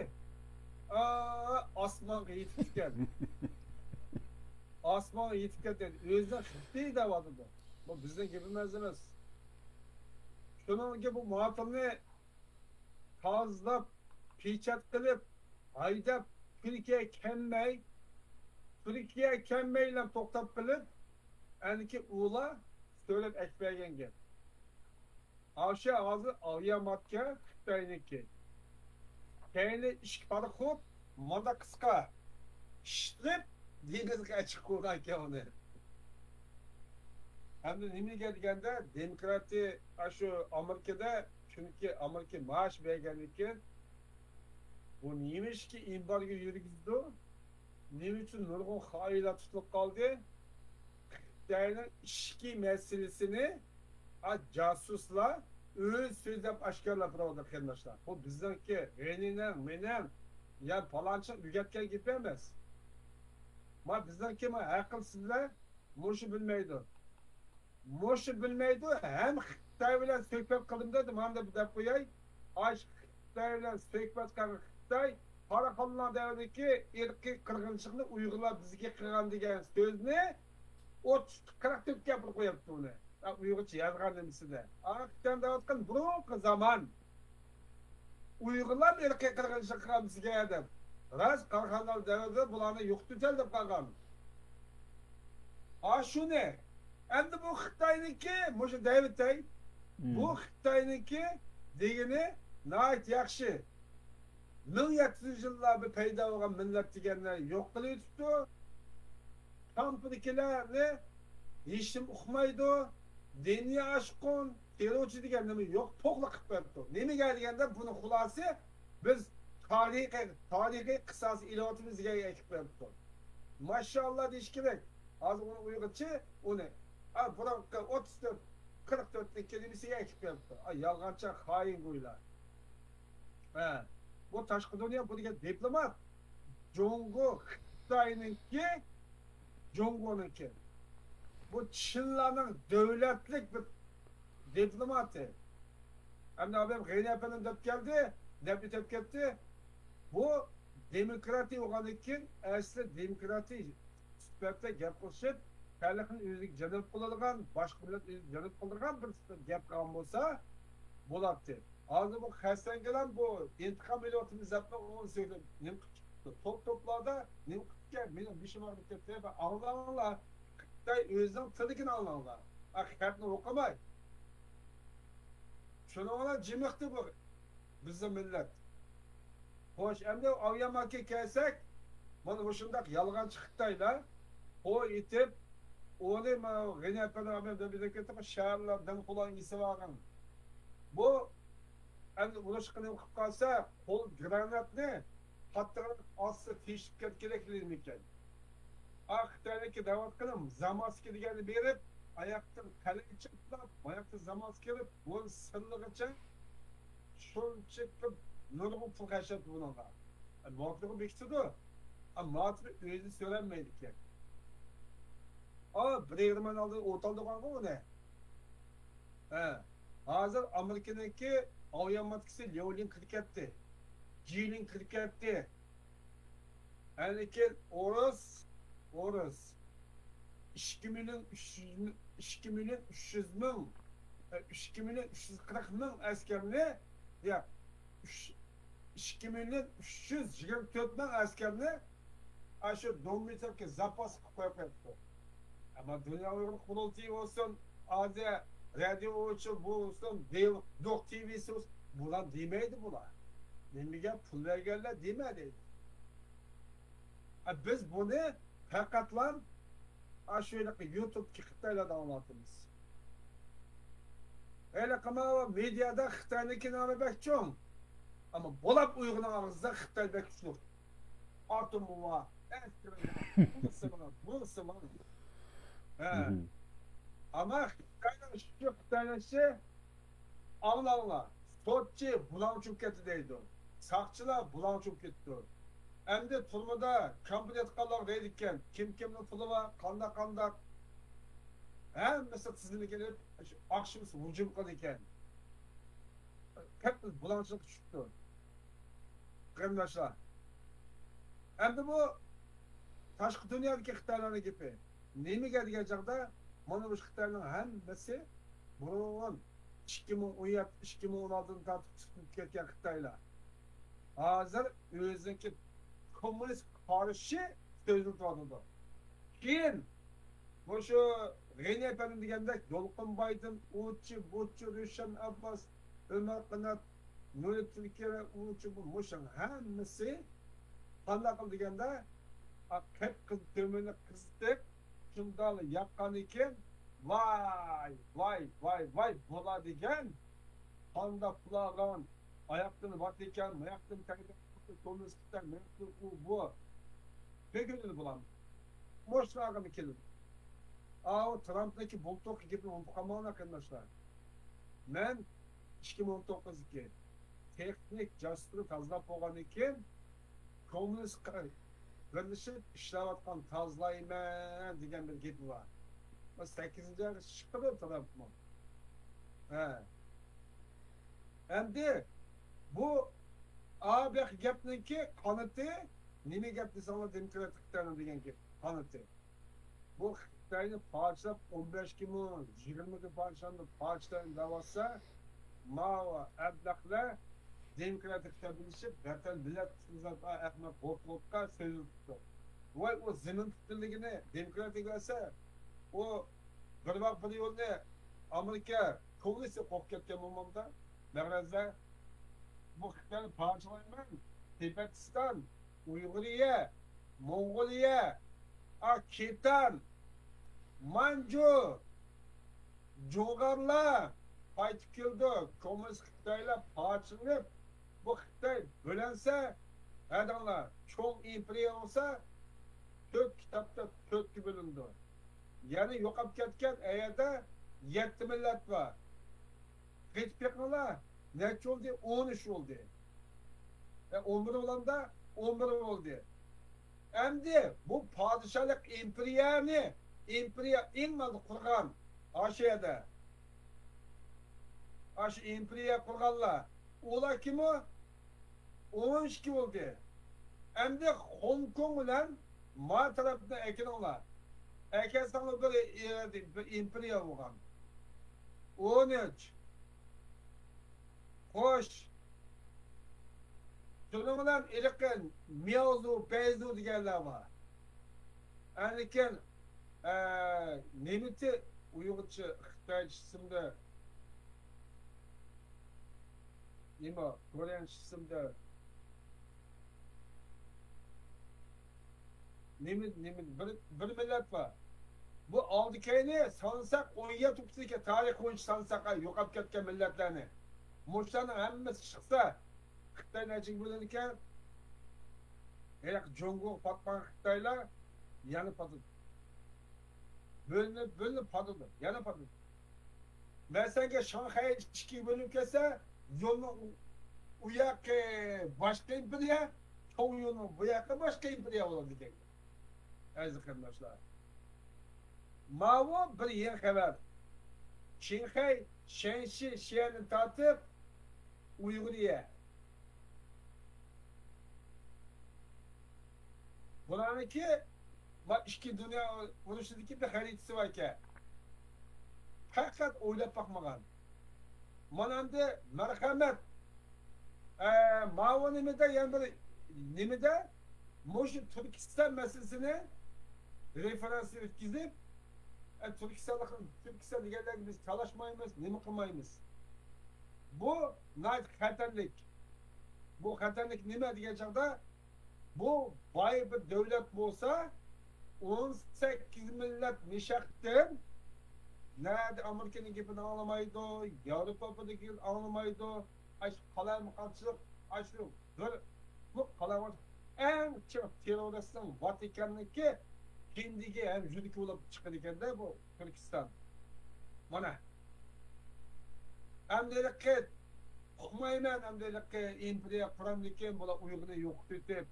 ئا، ئاسمانغا يېتىپتىكەن. ئاسمانغا يېتىپ كەتتى. ئۆزىنىڭ خىتى دەۋاتىدۇ. بۇ بىزنىڭ گېپىمىز ئەمەس. شۇنىڭدىن كېيىن بۇ ماتىرىنى تازىلاپ، پېچەت قىلىپ، ھەيدەپ، تۈركىيەگە كەلمەي، تۈركىيەگە كەلمەيلا توختاپ قېلىپ، ئەنكى ئۇلار سۆرەپ ئەكىپ بەرگەن گەپ. ئاشۇ ھازىر ئاۋىياماتكا خىتاينىڭكى. كەينى ئىككى پاراخوت مانا قىسقا ئىشلىتىپ، دېڭىزغا ئەچىقىپ قويغانىكەن ئۇنى. ھەمدە نېمىگە دېگەندە، دېموكراتىيە، ئاشۇ ئامېرىكىدا، چۈنكى ئامېرىكا مائاش بەرگەندىكىن، بۇ نېمىشقا ئېمبارگو يۈرگۈزىدۇ؟ نېمە ئۈچۈن نۇرغۇن خائىنلار تۇتۇلۇپ قالدى؟ خىتاينىڭ ئىچكى مەسىلىسىنى، ئا، جاسۇسلار ئۆزى سۆزلەپ ئاشكارىلاپ تۇرۇۋاتىدۇ، قېرىنداشلار. بۇ بىزنىڭكى، غېنىنىڭ، مېنىڭ، يا پالانچىنىڭ ئۆگەتكەن گېپى ئەمەس. ما بىزنىڭكى ما ئەقىلسىزلەر مۇشۇ بىلمەيدۇ. مۇشۇ بىلمەيدۇ، ھەم خىتاي بىلەن سۆھبەت قىلدىم دەپ، مانا دەپ، دەپ قوياي. ئاش خىتاي بىلەن سۆھبەت قىلغان خىتاي قاراخانىيلار دەۋرىدىكى ئىرقىي قىرغىنچىلىقنى ئۇيغۇرلار بىزگە قىلغان دېگەن سۆزنى ئوتتۇز قىرىق تۆتكە ئاپىرىپ قويۇپتۇ ئۇنى. ئۇيغۇرچە يازغان نېمىسىدە. ئا، خىتاي دەۋاتقان بۇرۇنقى زامان. ئۇيغۇرلار ئىرقىي قىرغىنچىلىق قىلغان بىزگە دەپ. راست، قاراخانىيلار دەۋرىدە بۇلارنى يوقىتىۋېتەل دەپ قالغان. ئاشۇنى. ئەمدى بۇ خىتاينىڭكى، مۇشۇ دەۋېتەي. بۇ خىتاينىڭكى دېگىنى ناھايىتى ياخشى. مىڭ يەتتە يۈز يىللار بىر پەيدا بولغان مىللەت دېگەنلەر يوق قىلىۋېتىپتۇ. كامپىدىكىلەرنى ھېچنېمە ئۇقمايدۇ. دىنىي ئاشقۇن، تېررورچى دېگەن نېمە يوق، پوقلا قىلىپ بېرىپتۇ. نېمىگە دېگەندە، بۇنىڭ خۇلاسى بىز تارىخىي، تارىخىي قىساس ئېلىۋاتىمىز دېگەن گەپ قىلىپ بېرىپتۇ. ماشائاللا دېيىش كېرەك. ھازىر ئۇنى ئۇيغۇرچە ئۇنى، ئا، بۇرۇنقى ئوتتۇز تۆت، قىرىق تۆتنىڭ كەلىمىسىگە ئەكىپ بېرىپتۇ. ئا، يالغانچى، خائىن گۇيلار. ھە، بۇ تاشقى دۇنيا، بۇ دېگەن دىپلومات. جۇڭگو خىتاينىڭكى، جۇڭگونىڭكى. بۇ چىنلارنىڭ دۆلەتلىك بىر دىپلوماتى. ئەمدى ئابايىم غېنى ئەپەندىم دەپ كەلدى، دەپ ئۆتۈپ كەتتى. بۇ دېموكراتىيە بولغاندىن كېيىن، ئەسلى دېموكراتىيە سۈپەتتە گەپ قىلىشىپ، خەلقنى ئۆزىگە جەلپ قىلىدىغان، باشقا مىللەت ئۆزىگە جەلپ قىلىدىغان بىر سۈپەتتە گەپ قىلغان بولسا بولاتتى. ھازىر بۇ خەسەنگىلەم بۇ ئىنتىقام ئېلىۋاتىمىز دەپلا ئۇنى سۆزلەپ نېمە قىلىپ چىقىپتۇ؟ توپ توپلاردا نېمە قىلىپ كەتكەن؟ مېنىڭ بېشىم ئاغرىپ كەتتى. ئاڭلاڭلار، خىتاي ئۆزىنىڭ تىلىگىنى ئاڭلاڭلار. ئا، خەتنى ئوقۇماي. شۇنىڭ بىلەن جىمىقتى بۇ بىزنىڭ مىللەت. خوش، ئەمدى ئاۋياماكىغا كەلسەك، مانا مۇشۇنداق يالغانچى خىتايلار قول ئېتىپ، ئۇنى مانا غېنى ئەپەندى ئابايىم دەپ كېتىپ، شەھەرلەر دىڭ قۇلاق ئېسىۋالغان. بۇ ئەمدى ئۇرۇشقا نېمە قىلىپ قالسا، قول گراناتنى قاتتىقراق ئاتسا تېشىپ كەتكۈدەك نېمىكەن. ئا، خىتاينىڭكى دەۋاتقىنى زاماسكا دېگەننى بېرىپ، ئاياقتىن قەلئە چاپلاپ، ئاياقتىن زاماسكا كىرىپ، بۇ سىرلىغىچە شۇنچە كۆپ نۇرغۇن پۇل خەجلەپتۇ بۇنىڭغا. ئە، ماتىرىغا بېكىتىدۇ. ئە، ماتىرى ئۆزى سۆرەلمەيدىكەن. ئا، بىر يېرىم ئاينىڭ ئالدىدا ئوتالدۇرغانغۇ ئۇنى. ھە، ھازىر ئامېرىكىنىڭكى ئاۋياماتكىسى ليۇلىن كىرىپ كەتتى. جىلىن كىرىپ كەتتى. ئەنكىن ئورۇس، ئورۇس ئىككى مىليون ئۈچ يۈز، ئىككى مىليون ئۈچ يۈز مىڭ، ئە، ئىككى مىليون ئۈچ يۈز قىرىق مىڭ ئەسكەرنى، ياق، ئۈچ، ئىككى مىليون ئۈچ يۈز يىگىرمە تۆت مىڭ ئەسكەرنى ئاشۇ دوممىتوفكا زاپاس قىلىپ قويۇپ قويۇپتۇ. ئەمما دۇنيا ئۇيغۇر قۇرۇلتىيى بولسۇن، ئازىيا رادىيو بولسۇن، بۇ بولسۇن، دېل-، دوق تىۋىسى بولسۇن، بۇلار دېمەيدۇ بۇلار. نېمىگە پۇل بەرگەنلەر دېمە دەيدۇ. ئە، بىز بۇنى پەقەتلا ئاشۇ يۇتۇبتىكى خىتايلاردا ئاڭلاۋاتىمىز. ھېلىقى ماۋۇ مېدىيادا خىتاينىڭكى نامى بەك چوڭ. ئەمما بولاپ ئۇيغۇرنىڭ ئاغزىدا خىتاي بەك كۈچلۈك. ئاتومى بار، ئەسكىرى بار، ئۇنىسى بار، بۇنىسى بار. ھە. ئەمما خىتاينىڭ شۇ خىتايلىشى ئاڭلاڭلار، سوتچى بۇلاڭچى بولۇپ كەتتى دەيدۇ. ساقچىلار بۇلاڭچى بولۇپ كېتىپتۇ. ئەمدى تۈرمىدە كامپىنى ياتقانلارغا دەيدىكەن، كىم كىمنىڭ پۇلى بار، قانداق قانداق، ھەممىسى تىزىملىك ئېلىپ، شۇ ئاخشىمىسى ھۇجۇم قىلىدىكەن. قەتئىي بۇلاڭچىلىققا چۈشۈپتۇ، قېرىنداشلار. ئەمدى بۇ تاشقى دۇنيادىكى خىتايلارنىڭ گېپى. نېمىگە دېگەن چاغدا، مانا مۇشۇ خىتاينىڭ ھەممىسى بۇرۇن ئىككى مىڭ ئون يەتتە، ئىككى مىڭ ئون ئالتىدىن تارتىپ تۇتۇپ كەتكەن خىتايلار. ھازىر ئۆزىنىڭكى كوممۇنىست قارىشى سۆزلىتىۋاتىدۇ. كېيىن مۇشۇ غېنى ئەپەندى دېگەندەك دولقۇنبايدىن ئۇچى، بۇچى، رۇشەن ئابباس، ئۆمەر قانات، نۇرى تۈركىيە، ئۇچى، بۇ، مۇشۇ ھەممىسى قانداق قىلدى دېگەندە، قىپقىزىل تۆمۈرنى قىزىتىپ، شۇنداق ياققاندىن كېيىن، ۋاي، ۋاي، ۋاي، ۋاي، بۇلار دېگەن قانداق پۇلالغان، ئاياقتىن ۋاتىكان، ماياقتىن تەگدە، كوممۇنىست خىتاي، مەنسۇپ ئۇ بۇ. بۈگۈن بۇلار مۇشۇلارغىمۇ كېلىدۇ. ئاۋۇ ترامپنىڭكى بۇلتۇرقى گېپىنى ئۇنتۇپ قالماڭلار، قېرىنداشلار. مەن ئىككى مىڭ ئون توققۇزدىكى تېخنىك جاسۇسلۇقنى تازىلاپ بولغاندىن كېيىن، كوممۇنىستقا بىرلىشىپ ئىشلەۋاتقان تازىلايمەن دېگەن بىر گېپى بار. بۇ سەككىزىنچى ئايغىچە چىقىدۇ ترامپمۇ. ھە. ئەمدى بۇ ئابەخ گەپنىڭكى قانىتى، نېمە گەپ دېسەڭلار، دېموكراتىك خىتاينىڭ دېگەن گەپ قانىتى. بۇ خىتاينى پارچىلاپ، ئون بەشكىمۇ، يىگىرمىگە پارچىلاندى، پارچىلاندى دەۋاتسا، ماۋۇ ئەبلەخلەر دېموكراتىك خىتاي بىلىشىپ، ۋەتەن مىللەت ئىقتىساد ئەخمەق غوت-غوتقا سۆزلىتىپتۇ. ۋاي، ئۇ زېمىن پۈتۈنلۈكىنى دېموكراتىيەگە بەرسە، ئۇ بىر ۋاق بىر يولنى ئامېرىكا كوممۇنىستى قوغۇپ كەتكەن بولمامدا، مەغرەزدە بۇ خىتاينى پارچىلايمەن، تىبەتىستان، ئۇيغۇرىيە، موڭغۇلىيە، ئا، كىتان، مانجۇ، جۇڭغارلار قايتىپ كېلىدۇ. كوممۇنىست خىتايلار پارچىلىنىپ، بۇ خىتاي بۆلەنسە، ھەدەڭلار، چوڭ ئىمپېرىيە بولسا، تۆت كىتابتا تۆتكە بۆلۈنىدۇ. يەنە يوقاپ كەتكەن ئەيەردە يەتتە مىللەت بار. قېتىپ بېقىڭلار، نەچچە بولدى؟ ئون ئۈچ بولدى. ئە، ئون بىر بولامدا؟ ئون بىر بولدى. ئەمدى بۇ پادىشاھلىق ئىمپېرىيەنى، ئىمپېرىيە ئەڭ ئالدى قۇرغان ئاشۇ يەردە. ئاشۇ ئىمپېرىيە قۇرغانلار. ئۇلار كىم ئۇ؟ ئون ئىككى بولدى. ئەمدى خوڭكوڭ بىلەن ما تەرەپنى ئەكىلىڭلار. ئەكەلسەڭلار بىر، بىر ئىمپېرىيە بولغان. ئون ئۈچ. خوش. شۇنىڭ بىلەن ھېلىقى مياۋزۇ، پەيزۇ دېگەنلەر بار. لېكىن، ئە، نېمىتى ئۇيغۇرچە، خىتايچە ئىسىمدە، نېمە، كورېيەنچە ئىسىمدە، نېمە، نېمە، بىر، بىر مىللەت بار. بۇ ئالدى كەينى سانىساق، ئون يەتتە ئۇكىسىكەن، تارىخ بويىچە سانىساق، يوقاپ كەتكەن مىللەتلەرنى. مۇشۇلارنىڭ ھەممىسى چىقسا، خىتاي نەچچىگە بۆلۈنىدىكەن؟ ھېلىقى جۇڭگو پاتمىغان خىتايلار يەنە پاتىدۇ. بۆلۈنۈپ، بۆلۈنۈپ پاتىدۇ، يەنە پاتىدۇ. مەسىلەنگە، شاڭخەي ئىككىگە بۆلۈنۈپ كەتسە، يولنىڭ ئۇ، ئۇ ياقى باشقا ئىمپېرىيە، چوڭ يولنىڭ بۇ ياقى باشقا ئىمپېرىيە بولىدىكەن. ئەزىز قېرىنداشلار، ماۋۇ بىر يېڭى خەۋەر. شىنخەي، شەنشى، شيەندىن تارتىپ ئۇيغۇرىيە. بۇلارنىڭكى، ما، ئىككى دۇنيا ئۇرۇشىدىكى بىر خەرىتىسى باركەن. پەقەت ئويلاپ باقمىغان. مانا ئەمدى مەرھەمەت. ئە، ماۋۇ نېمىدە، يەنە بىر نېمىدە، مۇشۇ تۈركىستان مەسىلىسىنى رېفېرېندۇم ئۆتكۈزۈپ، ئە، تۈركىستانلىق، تۈركىستان دېگەنلەرگە بىز تالاشمايمىز، نېمە قىلمايمىز. بۇ ناھايىتى خەتەرلىك. بۇ خەتەرلىك نېمە دېگەن چاغدا، بۇ باي بىر دۆلەت بولسا، ئون سەككىز مىللەت نىشاقتىن، نەدە ئامېرىكىنىڭ گېپىنى ئاڭلىمايدۇ، ياۋروپا بىرلىكىنى ئاڭلىمايدۇ. ئاشۇ قالايمىقانچىلىق، ئاشۇ بىر، بۇ قالايمىقان-، ئەڭ چىڭ تېررورىستنىڭ ۋاتىكاننىڭكى كىندىكى ھەم يۈرىكى بولۇپ چىقىدىكەندە بۇ تۈركىستان. مانا. ئەمدى ھېلىقى قىلمايمەن، ئەمدى ھېلىقى ئىمپېرىيە قۇرامدىكىن، بۇلار ئۇيغۇرنى يوقىتىۋېتىپ،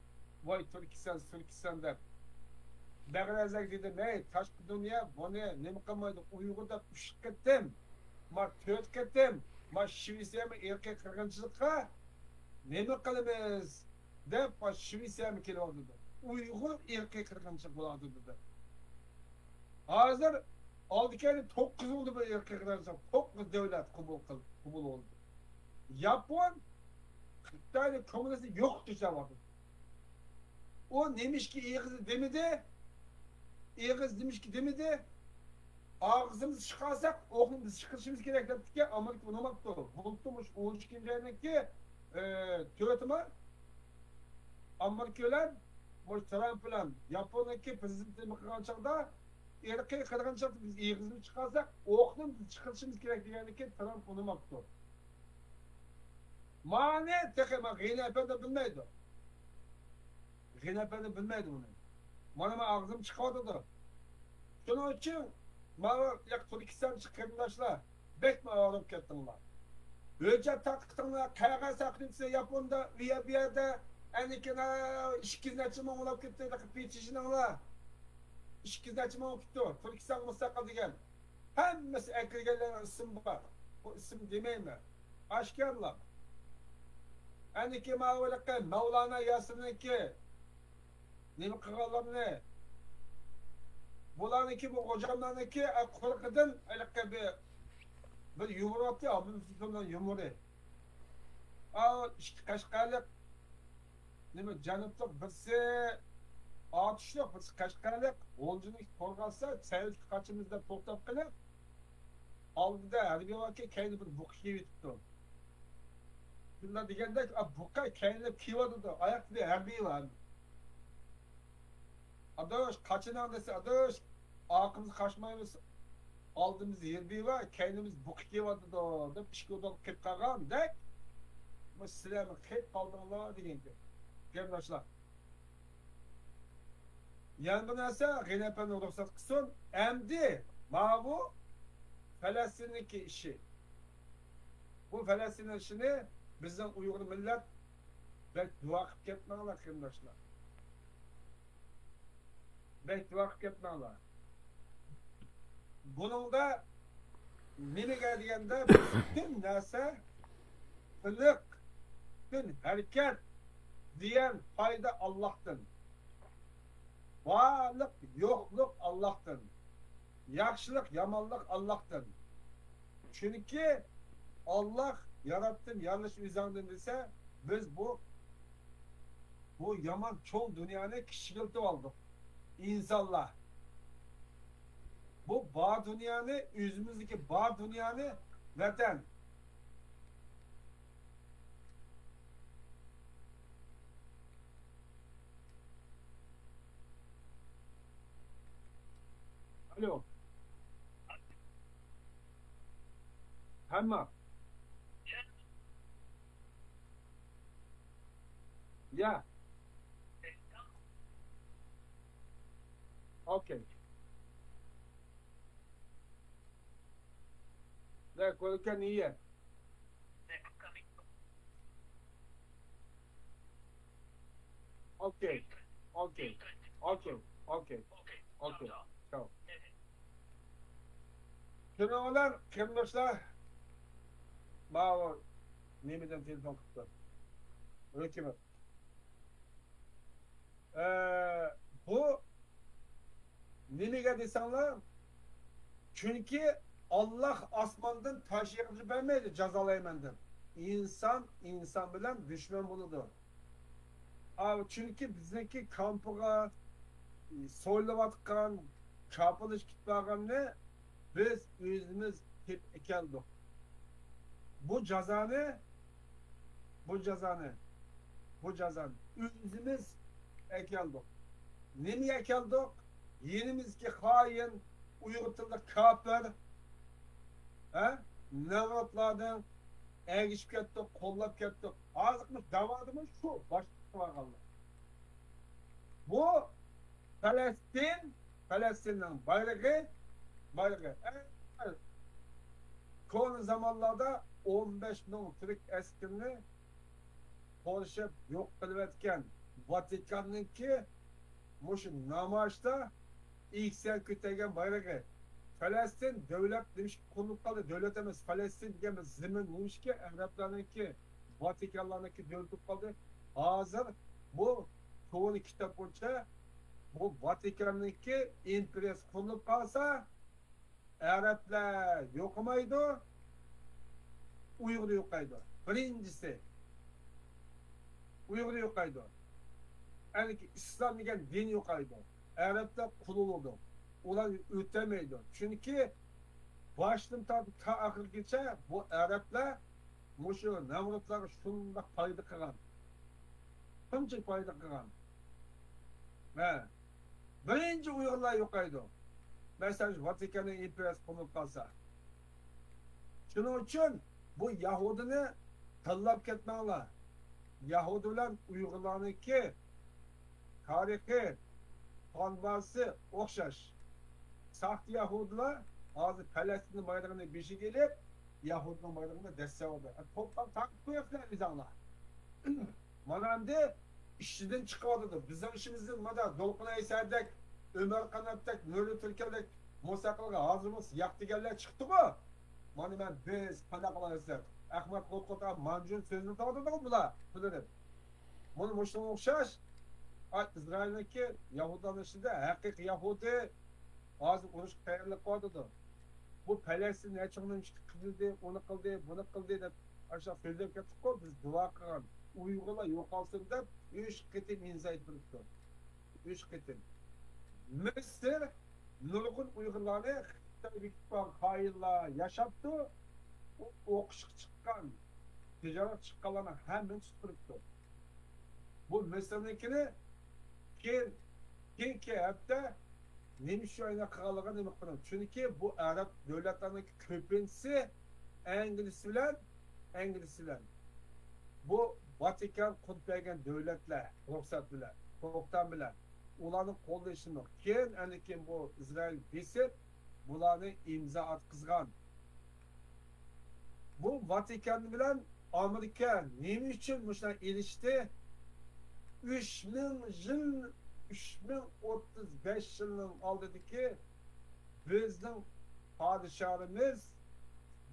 ۋاي تۈركىستان، تۈركىستان دەپ. بەغرەزەك دېدىم، ھەي، تاشقى دۇنيا بۇنى نېمە قىلمايدۇ؟ ئۇيغۇر دەپ ئۈچ قېتىم، ما تۆت قېتىم، ما شىۋېتسىيەمۇ ئىرقىي قىرغىنچىلىققا نېمە قىلىمىز دەپ، ما شىۋېتسىيەمۇ كېلىۋاتىدۇ. ئۇيغۇر ئىرقىي قىرغىنچىلىق بولۇۋاتىدۇ دەپ. ھازىر ئالدى كەينى توققۇز بولدى بۇ ئىرقىي قىرغىنچىلىق. توققۇز دۆلەت قوبۇل قىل-، قوبۇل بولدى. ياپون خىتاينى، كوممۇنىستنى يوقىتىش دەۋاتىدۇ. ئۇ نېمىشقا ئېغىزى دېمىدى؟ ئېغىز نېمىشقا دېمىدى؟ ئاغزىمىزنى چىقارساق، ئوقنى بىز چىقىرىشىمىز كېرەك دەپتىكەن، ئامېرىكا ئۇنىماپتۇ. بۇلتۇر مۇشۇ ئون ئىككىنچى ئاينىڭكى، ئى، تۆتىمۇ ئامېرىكا بىلەن مۇشۇ ترامپ بىلەن ياپوننىڭكى پرېزىدېنتى نېمە قىلغان چاغدا، ئىرقىي قىرغىنچىلىقتا بىز ئېغىزىمىزنى چىقارساق، ئوقنى بىز چىقىرىشىمىز كېرەك دېگەندىكىن، ترامپ ئۇنىماپتۇ. مانى تېخى ما غېنى ئەپەندى بىلمەيدۇ. غېنى ئەپەندى بىلمەيدۇ بۇنى. مانا مەن ئاغزىم چىقىۋاتىدۇ. شۇنىڭ ئۈچۈن ماۋۇ ياق تۈركىستانچى قېرىنداشلار بەكمۇ ئاۋارە بولۇپ كەتتىڭلار. ھۆججەت تارقىتىڭلار، قەغەز تارقىتىۋېتىسىلەر ياپوندا، ئۇ يەر بۇ يەردە. ئەنىكىن ئىككى يۈز نەچچە مىڭ بولاپ كەتتى، پېتىشنىڭلار. ئىككى يۈز نەچچە مىڭ بولۇپ كەتتى. تۈركىستانغا مۇستەقىل دېگەن. ھەممىسى ئەكىرگەنلەرنىڭ ئىسمى بار. بۇ ئىسىم دېمەيمەن. ئاشكارىلاپ. ئەنىكى ماۋۇ ھېلىقى مەۋلانا ياسىننىڭكى نېمە قىلغانلىرىنى، بۇلارنىڭكى، بۇ غوجاملارنىڭكى، ئە، قۇرىقىدىن ھېلىقى بىر، بىر يۇمۇر ئاتتى، ئابدۇللېتىپ يۇمۇرى. ئا، ئىككى قەشقەرلىك، نېمە، جەنۇبلۇق، بىرسى ئاتۇشلۇق، بىرسى قەشقەرلىك، غۇلجىنى قورغاتسا، سەۋەتكە قاچىمىز دەپ توختاپ قېلىپ، ئالدىدا ھەربىي باركەن، كەينىدە بىر بۇقا كىيىۋېتىپتۇ. شۇنداق دېگەندەك، ئا، بۇقا كەينىدە كىيىۋاتىدۇ، ئاياقتا بىر ھەربىي بار. ئاداش، قاچىنىڭ دېسە، ئاداش، ئارقىمىزغا قاچمايمىز. ئالدىمىزدا ھەربىي بار، كەينىمىز بۇقا كىيىۋاتىدۇ، دەپ ئىشىك ئوتۇلۇپ قېلىپ قالغاندەك، مۇشۇ سىلەرمۇ قېلىپ قالدىڭلار دېگەنكەن. قېرىنداشلار. يەنە بىر نەرسە، غېنى ئەپەندى رۇخسەت قىلسۇن. ئەمدى ماۋۇ پەلەستىننىڭكى ئىشى. بۇ پەلەستىننىڭ ئىشىنى بىزنىڭ ئۇيغۇر مىللەت بەك دۇئا قىلىپ كەتمەڭلار، قېرىنداشلار. بەك دۇئا قىلىپ كەتمەڭلار. بۇنىڭدا نېمىگە دېگەندە، پۈتۈن نەرسە، قىلىق، پۈتۈن ھەرىكەت، زىيان، پايدا ئاللاھتىن. بارلىق، يوقلۇق ئاللاھتىن. ياخشىلىق، يامانلىق ئاللاھتىن. چۈنكى ئاللاھ ياراتتىم، يارىلىش ئۆزۈڭدىن دېسە، بىز بۇ، بۇ يامان چوڭ دۇنيانى كىچىكلىتىپ ئالدۇق. ئىنسانلار. بۇ بار دۇنيانى، ئۆزىمىزدىكى بار دۇنيانى، ۋەتەن. ئالو. ھەممە. يا. ئوكەي. لا، كل كان هي. ئوكەي. ئوكەي. ئوكەي. ئوكەي. ئوكەي. چاۋ. شۇنىڭ بىلەن قېرىنداشلار، ماۋۇ نېمىدىن تېلېفون قىپتۇ؟ ھۆكۈمەت. ئە، بۇ نېمىگە دېسەڭلار، چۈنكى ئاللاھ ئاسماندىن تاش يېغىپ بەرمەيدۇ، جازالايمەن دەپ. ئىنسان ئىنسان بىلەن دۈشمەن بولىدۇ. ئا، چۈنكى بىزنىڭكى كامپىغا سولىۋاتقان، چاپلىشىپ كېتىپ بارغاننى بىز ئۆزىمىز تېپىپ ئەكەلدۇق. بۇ جازانى، بۇ جازانى، بۇ جازانى ئۆزىمىز ئەكەلدۇق. نېمىگە ئەكەلدۇق؟ يېنىمىزدىكى خائىن، ئۇيغۇر تىللىق كاپىر، ھە؟ نامراتلارنى ئەگىشىپ كەتتۇق، قوللاپ كەتتۇق. ھازىرقى داۋادىمۇ شۇ باشلىققا بارغانلار. بۇ پەلەستىن، پەلەستىننىڭ بايرىقى، بايرىقى. ئەڭ كونا زامانلاردا ئون بەش مىڭ تۈرك ئەسكىرىنى قورشاپ يوق قىلىۋەتكەن ۋاتىكاننىڭكى مۇشۇ نامايىشتا ئېگىزگە كۆتەرگەن بايرىقى، پەلەستىن دۆلەت نېمىشقا قۇرۇلۇپ قالدى؟ دۆلەت ئەمەس، پەلەستىن دېگەن بىر زېمىن نېمىشقا ئەرەبلەرنىڭكى، ۋاتىكانلارنىڭكى دۆلىتى بولۇپ قالدى؟ ھازىر بۇ كونا كىتاب بويىچە بۇ ۋاتىكاننىڭكى ئىمپېرىيەسى قۇرۇلۇپ قالسا، ئەرەبلەر يوقىمايدۇ، ئۇيغۇر يوقايدۇ. بىرىنچىسى، ئۇيغۇر يوقايدۇ. ئەنكى ئىسلام دېگەن دىن يوقايدۇ. ئەرەبلەر قۇرۇلىدۇ. ئۇلار ئۆتەلمەيدۇ. چۈنكى باشتىن تارتىپ تا ئاخىرىغىچە بۇ ئەرەبلەر مۇشۇ نەمرۇتلارغا شۇنداق پايدا قىلغان. قانچىلىك پايدا قىلغان؟ ھە. بىرىنچى ئۇيغۇرلار يوقايدۇ. مەسىلەن، ۋاتىكاننىڭ ئىمپېرىيەسى قۇرۇلۇپ قالسا. شۇنىڭ ئۈچۈن بۇ يەھۇدىينى تىللاپ كەتمەڭلار. يەھۇدىي بىلەن ئۇيغۇرلارنىڭكى تارىخى، قان باغىسى ئوخشاش. ساختا يەھۇدىيلار ھازىر پەلەستىننىڭ بايرىقىنى بېشىغا ئېلىپ، يەھۇدىينىڭ بايرىقىنى دەسسەۋاتىدۇ. توپلام تارتىپ قويۇپسىلەر ئۆزۈڭلار. مانا ئەمدى ئىشىدىن چىقىۋاتىدۇ. بىزنىڭ ئىشىمىزدىن مانا دولقۇن ئەيسەدەك، ئۆمەر قاناتتەك، نۇرى تۈركەلدەك، مۇسا قىلغا ھازىر بولسا ياق دېگەنلەر چىقتىغۇ. مانا مەن بىز قانداق قىلايسىز دەپ. ئەخمەت قوتقوت مانجۇن سۆزلىتىۋاتىدۇ بۇلار، بۇلىرى. مانا مۇشۇنىڭغا ئوخشاش. ئا، ئىسرائىلنىڭكى يەھۇدىيلارنىڭ ئىچىدە ھەقىقىي يەھۇدىي ھازىر ئۇرۇشقا تەييارلىق قىلىۋاتىدۇ. بۇ پەلەستىن نەچچە مىڭ نېمىشقا قىلدى، ئۇنى قىلدى، بۇنى قىلدى دەپ ئاشۇنداق سۆزلەپ كەتتۇققۇ، بىز دۇئا قىلغان ئۇيغۇرلار يوقالسۇن دەپ ئۈچ قېتىم ئىمزا ئېلىپ بېرىپتۇ. ئۈچ قېتىم. مىسىر نۇرغۇن ئۇيغۇرلارنى خىتاي بېكىتىپ قويغان خائىنلار ياشاپتۇ. ئۇ ئوقۇشقا چىققان، تىجارەتكە چىققانلارنىڭ ھەممىنى تۇتۇپ بېرىپتۇ. بۇ مىسىرنىڭكىنى كېيىن، كېيىنكى ھەپتە نېمە ئۈچۈن ئايناق قىلغانلىقىنى نېمە قىلىمەن؟ چۈنكى بۇ ئەرەب دۆلەتلەرنىڭ كۆپىنچىسى ئەنگلىيىسى بىلەن، ئەنگلىيىسى بىلەن بۇ ۋاتىكان قۇرۇپ بەرگەن دۆلەتلەر رۇخسەت بىلەن، توختام بىلەن ئۇلارنىڭ قوللىشىنى، كېيىن ئەنە كېيىن بۇ ئىسرائىل بېسىپ، بۇلارنى ئىمزا ئاتقۇزغان. بۇ ۋاتىكان بىلەن ئامېرىكا نېمە ئۈچۈن مۇشۇنداق ئېلىشتى؟ ئۈچ مىڭ يىل، ئۈچ مىڭ ئوتتۇز بەش يىلنىڭ ئالدىدىكى بىزنىڭ پادىشاھلىرىمىز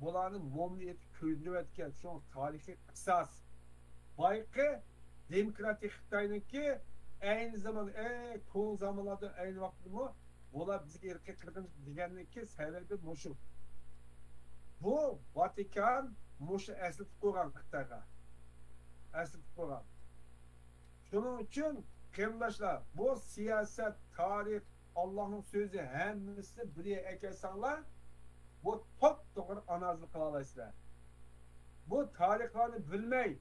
بۇلارنى مومىيا ئېتىپ كۆيدۈرۈۋەتكەن، شۇڭا تارىخىي قىساس. بايىقى دېموكراتىك خىتاينىڭكى ئەينى زامان، ئەي، كونا زامانلاردىن ئەينى ۋاقىتتىمۇ بۇلار بىزگە ئىرقىي قىرغىنچىلىق دېگەننىڭكى سەۋەبى مۇشۇ. بۇ ۋاتىكان مۇشۇ ئەسلىتىپ قويغان خىتايغا. ئەسلىتىپ قويغان. شۇنىڭ ئۈچۈن، قېرىنداشلار، بۇ سىياسەت، تارىخ، ئاللاھنىڭ سۆزى ھەممىسىنى بىر يەرگە ئەكەلسەڭلار، بۇ توپتوغرا ئانالىزنى قىلالايسىلەر. بۇ تارىخلارنى بىلمەي،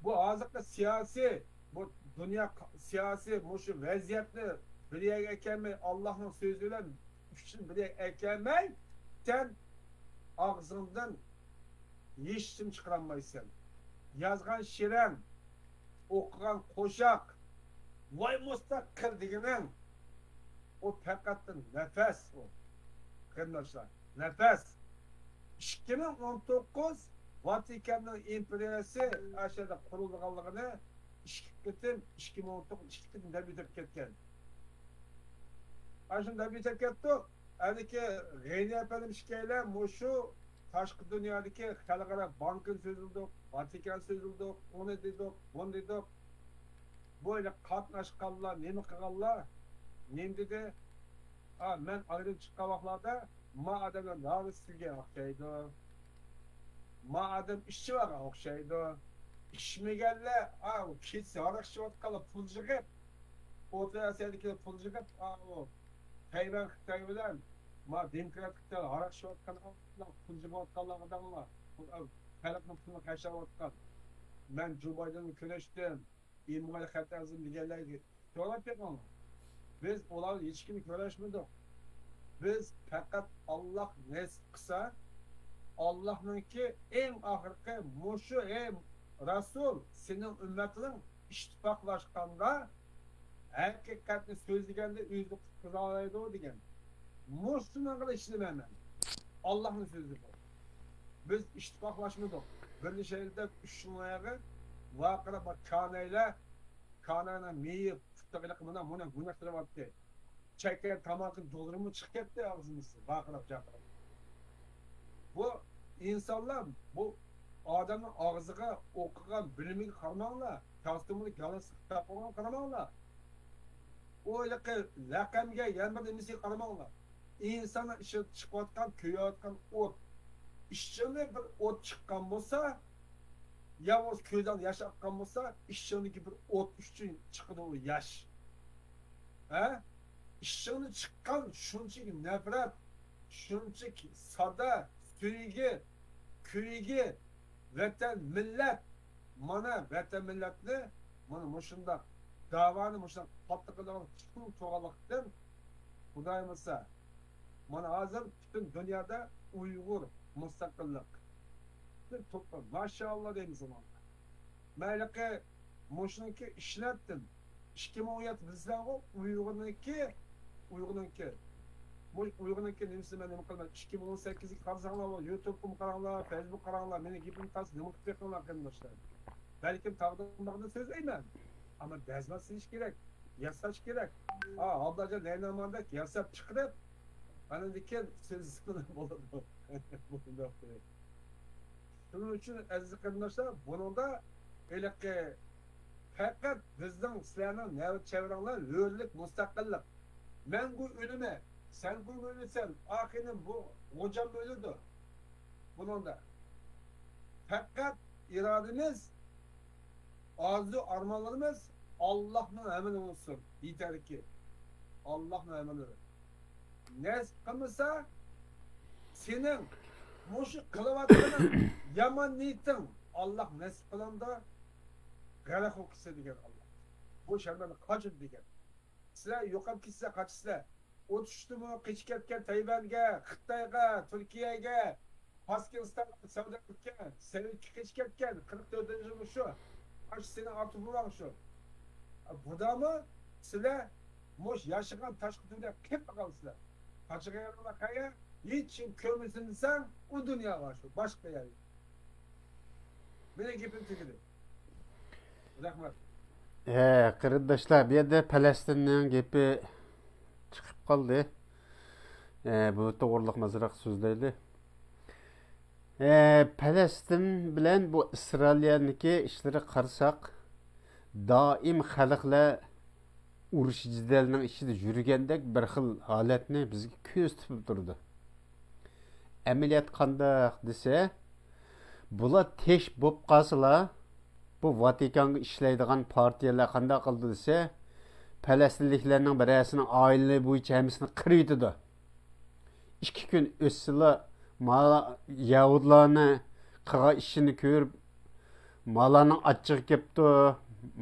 بۇ ھازىرقى سىياسىي، بۇ دۇنيا ق-، سىياسىي مۇشۇ ۋەزىيەتنى بىر يەرگە ئەكەلمەي، ئاللاھنىڭ سۆزى بىلەن ئۈچىنى بىر يەرگە ئەكەلمەي، سەن ئاغزىڭدىن ھېچنېمە چىقىرالمايسەن. يازغان شېئىرىڭ، ئوقۇغان قوشاق، ۋاي مۇستەقىل دېگىنىڭ، ئۇ پەقەتلا نەپەس ئۇ. قېرىنداشلار، نەپەس. ئىككى مىڭ ئون توققۇز ۋاتىكاننىڭ ئىمپېرىيەسى ئاشۇ يەردە قۇرۇلىدىغانلىقىنى ئىككى قېتىم، ئىككى مىڭ ئون توققۇز ئىككى قېتىم دەپ ئۆتۈپ كەتكەن. ئاشۇنى دەپ ئۆتۈپ كەتتۇق. ئەنىكى غېنى ئەپەندىم ئىككىيلەن مۇشۇ تاشقى دۇنيادىكى خەلقئارا بانكىنى سۆزلىدۇق، ۋاتىكان سۆزلىدۇق، ئۇنى دېدۇق، بۇنى دېدۇق. بۇ يەردە قاتناشقانلار نېمە قىلغانلار؟ نېمە دېدى؟ ئا، مەن ئايرىلىپ چىققان ۋاقىتلاردا ما ئادەملەر نارازى سۈرگەن ئوخشايدۇ. ما ئادەم ئىچىۋالغان ئوخشايدۇ. ئىچمىگەنلەر، ئا، كېچىسى ھاراق ئىچىۋاتقانلار پۇل يىغىپ، ئوتتۇرا ئاسىيادىكىلەر پۇل يىغىپ، ئا، ئۇ تەيۋەن خىتاي بىلەن ما دېموكراتىك خىتاي ھاراق ئىچىۋاتقان پۇل يىغىۋاتقانلارغا دەڭلار. خەلقنىڭ پۇلىنى خەجلەۋاتقان. مەن جو بايدېننى كۆرۈشتۈم. ئىممۇئېل خەتەرزىم دېگەنلەرگە سوراپ بېقىڭلار. بىز ئۇلارنى ھېچكىمنى كۆرۈشمىدۇق. بىز پەقەت ئاللاھ نېسىپ قىلسا، ئاللاھنىڭكى ئەڭ ئاخىرقى مۇشۇ، ئەي رەسۇل، سېنىڭ ئۈممەتلىرىڭ ئىتتىپاقلاشقاندا، ھەقىقەتنى سۆزلىگەندە ئۆزىنى قۇتقۇزالايدۇ دېگەن. مۇشۇنىڭغىلا ئىشىنىمەن مەن. ئاللاھنىڭ سۆزى بۇ. بىز ئىتتىپاقلاشمىدۇق. بىرلىشەيلى دەپ ئۈچ يىلنىڭ ئايىغى ۋارقىراپ، كانەيلەر، كانەينىڭ مېيى پۇتىغا مۇنە، مۇنە، مۇنە قىلىۋاتتى. چەككەن تاماكا دۇغىنىمۇ چىقىپ كەتتى ئاغزىمىزدىن، ۋارقىراپ، جارقىراپ. بۇ ئىنسانلار، بۇ ئادەمنىڭ ئاغزىغا، ئوقۇغان بىلىمىگە قارىماڭلار، كاستيۇمىنى، گالستۇكىنى تاقىغان قارىماڭلار. ئۇ ھېلىقى لەقەمگە، يەنە بىر نېمىسىگە قارىماڭلار. ئىنساننىڭ ئىچىدىن چىقىۋاتقان، كۆيۈۋاتقان ئوت. ئىچىڭدىن بىر ئوت چىققان بولسا، يا بولمىسا كۆزۈڭدىن ياش ئاققان بولسا، ئىچىڭدىكى بىر ئوت ئۈچۈن چىقىدۇ ئۇ ياش. ھە؟ ئىچىڭدىن چىققان شۇنچىلىك نەپرەت، شۇنچىلىك سادا سۆيگۈ، كۆيگۈ، ۋەتەن، مىللەت. مانا ۋەتەن، مىللەتنى، مانا مۇشۇنداق داۋانى مۇشۇنداق قاتتىق قىلىدىغان چوڭ تۇرغانلىقتىن، خۇدايىم بولسا، مانا ھازىر پۈتۈن دۇنيادا ئۇيغۇر مۇستەقىللىق. پۈتۈن توپلام، ماشائاللا دەيمىز ئۇنىڭغا. مەن ھېلىقى مۇشۇنىڭكى ئىشلەتتىم. ئىككى مىڭ ئون يەتتە بىلىسىلەرغۇ، ئۇيغۇرنىڭكى، ئۇيغۇرنىڭكى، مۇ-، ئۇيغۇرنىڭكى نېمىسىنى مەن نېمە قىلىمەن؟ ئىككى مىڭ ئون سەككىزگە قارىساڭلار، يۇتۇبقىمۇ قاراڭلار، فېيسبۇك قاراڭلار، مېنىڭ گېپىمنى قارىسا نېمە قىلىپ بېقىڭلار، قېرىنداشلار. بەلكىم تاغدىن باغدىن سۆزلەيمەن. ئەمما دەزمە سېلىش كېرەك، ياساش كېرەك. ھا، ئابلاجان لەيناماندەك ياساپ چىقىرىپ، ئاندىن كېيىن سۆزلىسەڭلار بولىدۇ. بۇنداق. شۇنىڭ ئۈچۈن، ئەزىز قېرىنداشلار، بۇنىڭدا ھېلىقى پەقەت بىزنىڭ، سىلەرنىڭ نەۋرە چەۋرىڭلار ھۆرلۈك، مۇستەقىللىق، مەڭگۈ ئۆلىمە، سەن گۇ ئۆلىسەن، ئاخىرىدا بۇ غوجام ئۆلىدۇ. بۇنىڭدا پەقەت ئىرادىمىز، ئارزۇ ئارمانلىرىمىز ئاللاھنىڭ ئەمرى بولسۇن. يېتەركى ئاللاھنىڭ ئەمرى. نەسىپ قىلمىسا، سېنىڭ مۇشۇ قىلىۋاتقىنىڭ يامان نىيىتىڭ ئاللاھ نەسىپ قىلامدا غەرق بولۇپ كېتىسەن دېگەن ئاللاھ. بۇ شەرمەندە قاچىدۇ دېگەن. سىلەر يوقاپ كېتىسىلەر، قاچىسىلەر. ئوتتۇز ئۈچتىمۇ قېچىپ كەتكەن تەيۋەنگە، خىتايغا، تۈركىيەگە، پاكىستانغا سەۋدە قىلىپ كەتكەن، سوۋېتكە قېچىپ كەتكەن، قىرىق تۆتىنچى يىلى شۇ. ئاشۇ سېنىڭ ئاپتوبۇسۇڭ شۇ. بۇدامۇ سىلەر مۇش ياشىغان تاشقى دۇنيا قېلىپ قالغانسىلەر. قاچىدىغان يېرىڭلار قەيەر؟ ھېچكىم كۆرمىسۇن دېسەڭ، ئۇ دۇنياغا شۇ، باشقا يەرگە. مېنىڭ گېپىم تۈگىدى. رەھمەت. ھە، قېرىنداشلار، بۇ يەردە پەلەستىننىڭ گېپى چىقىپ قالدى. ھە، بۇ توغرىلىق ئازراق سۆزلەيلى. ھە، پەلەستىن بىلەن بۇ ئىسرائىلىيەنىڭكى ئىشلىرىغا قارىساق، دائىم خەلقلەر ئۇرۇش جېدەلنىڭ ئىچىدە يۈرگەندەك بىر خىل ھالەتنى بىزگە كۆرسىتىپ تۇرىدۇ. ئەمەلىيەت قانداق دېسە، بۇلار تىنچ بولۇپ قالسىلا، بۇ ۋاتىكانغا ئىشلەيدىغان پارتىيەلەر قانداق قىلىدۇ دېسە، پەلەستىنلىكلەرنىڭ بىرەرسىنىڭ ئائىلە بويىچە ھەممىسىنى قىرىۋېتىدۇ. ئىككى كۈن ئۆتسىلا، ما يەھۇدلارنى قىلغان ئىشىنى كۆرۈپ، مالارنىڭ ئاچچىقى كەپتۇ،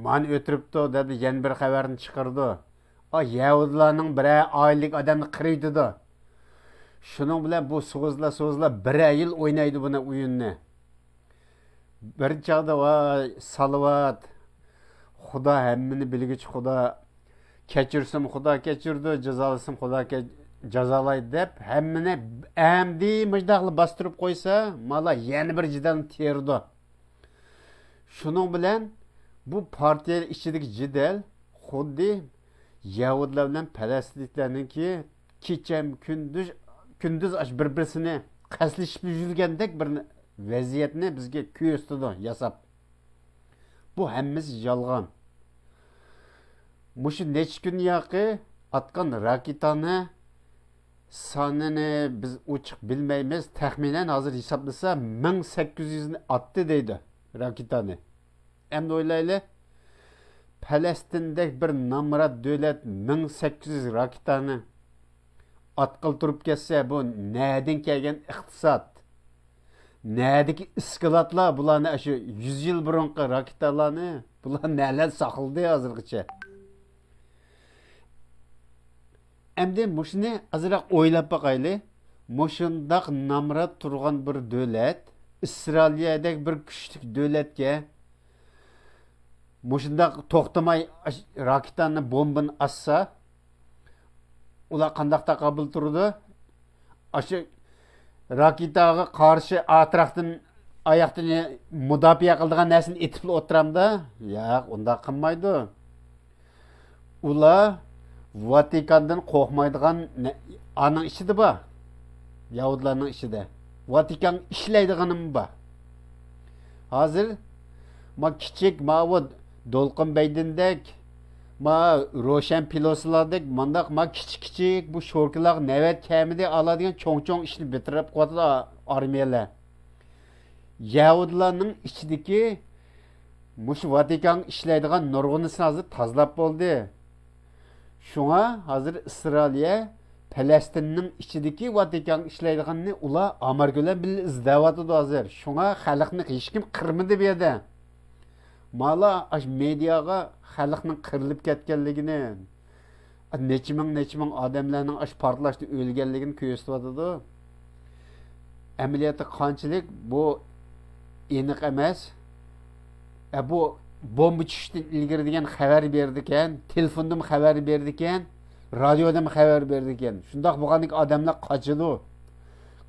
مانى ئۆتۈرۈپتۇ دەپ يەنە بىر خەۋەرنى چىقىرىدۇ. ئا، يەھۇدىيلارنىڭ بىرەر ئائىلىلىك ئادەمنى قىرىۋېتىدۇ. شۇنىڭ بىلەن بۇ سوزۇلا سوزۇلا بىرەر يىل ئوينايدۇ بۇنى ئويۇننى. بىر چاغدا، ۋاي سالاۋات، خۇدا ھەممىنى بىلگۈچى خۇدا، كەچۈرسىمۇ خۇدا كەچۈرىدۇ، جازالىسىمۇ خۇدا كە-، جازالايدۇ دەپ ھەممىنى ئەمدى مۇشۇنداقلا باستۇرۇپ قويسا، مالا يەنە بىر جېدەلنى تېرىدۇ. شۇنىڭ بىلەن بۇ پارتىيە ئىچىدىكى جېدەل خۇددى يەھۇدىيلار بىلەن پەلەستىنلىكلەرنىڭكى كېچە كۈندۈز، كۈندۈز ئاش بىر-بىرسىنى قەستلىشىپ يۈرگەندەك بىر ۋەزىيەتنى بىزگە كۆرسىتىدۇ ياساپ. بۇ ھەممىسى يالغان. مۇشۇ نەچچە كۈن ياقى ئاتقان راكېتانى سانىنى بىز ئوچۇق بىلمەيمىز. تەخمىنەن ھازىر ھېسابلىسا، مىڭ سەككىز يۈزنى ئاتتى دەيدۇ راكېتانى. ئەمدى ئويلايلى، پەلەستىندەك بىر نامرات دۆلەت مىڭ سەككىز يۈز راكېتانى ئاتقىلى تۇرۇپ كەتسە، بۇ نەدىن كەلگەن ئىقتىساد؟ نەدىكى ئىسكىلاتلار بۇلارنى، ئاشۇ يۈز يىل بۇرۇنقى راكېتالارنى بۇلار نەلەردە ساقلىدى ھازىرغىچە؟ ئەمدى مۇشۇنى ئازراق ئويلاپ باقايلى. مۇشۇنداق نامرات تۇرغان بىر دۆلەت، ئىسرائىلىيەدەك بىر كۈچلۈك دۆلەتكە مۇشۇنداق توختىماي ئاش-، راكېتانى، بومبىنى ئاتسا، ئۇلار قانداق تاقابىل تۇرىدۇ؟ ئاشۇ راكېتاغا قارشى ئاتراقتىن، ئاياقتىن مۇداپىئە قىلىدىغان نەرسىنى ئېتىپلا ئولتۇرامدا؟ ياق، ئۇنداق قىلمايدۇ. ئۇلار ۋاتىكاندىن قورقمايدىغان نە-، ئانىڭ ئىچىدە بار. يەھۇدىيلارنىڭ ئىچىدە. ۋاتىكان ئىشلەيدىغىنىمۇ بار. ھازىر ما كىچىك، ماۋۇ دولقۇن بەيدىندەك، ما روشەن پىلوسلاردەك، مانداق ما كىچىك كىچىك بۇ شوركىلارغا نەۋەت كەلمىدى، ئالا دېگەن چوڭ چوڭ ئىشنى بىتىرىپ قويۇۋاتىدۇ ئارمىيەلەر. يەھۇدىيلارنىڭ ئىچىدىكى مۇشۇ ۋاتىكانغا ئىشلەيدىغان نۇرغۇنىسىنى ھازىر تازىلاپ بولدى. شۇڭا ھازىر ئىسرائىلىيە پەلەستىننىڭ ئىچىدىكى ۋاتىكانغا ئىشلەيدىغاننى ئۇلار ئامېرىكا بىلەن بىللە ئىزدەۋاتىدۇ ھازىر. شۇڭا خەلقنى ھېچكىم قىرمىدى بۇ يەردە. مالا ئاش مېدىياغا خەلقنىڭ قىرىلىپ كەتكەنلىكىنى، نەچچە مىڭ، نەچچە مىڭ ئادەملەرنىڭ ئاشۇ پارتلاشتا ئۆلگەنلىكىنى كۆرسىتىۋاتىدۇ. ئەمەلىيەتتە قانچىلىك، بۇ ئېنىق ئەمەس. ئە، بۇ بومبا چۈشۈشتىن ئىلگىرى دېگەن خەۋەر بېرىدىكەن، تېلېفوندىمۇ خەۋەر بېرىدىكەن، رادىيودىمۇ خەۋەر بېرىدىكەن. شۇنداق بولغاندىكىن ئادەملەر قاچىدۇ.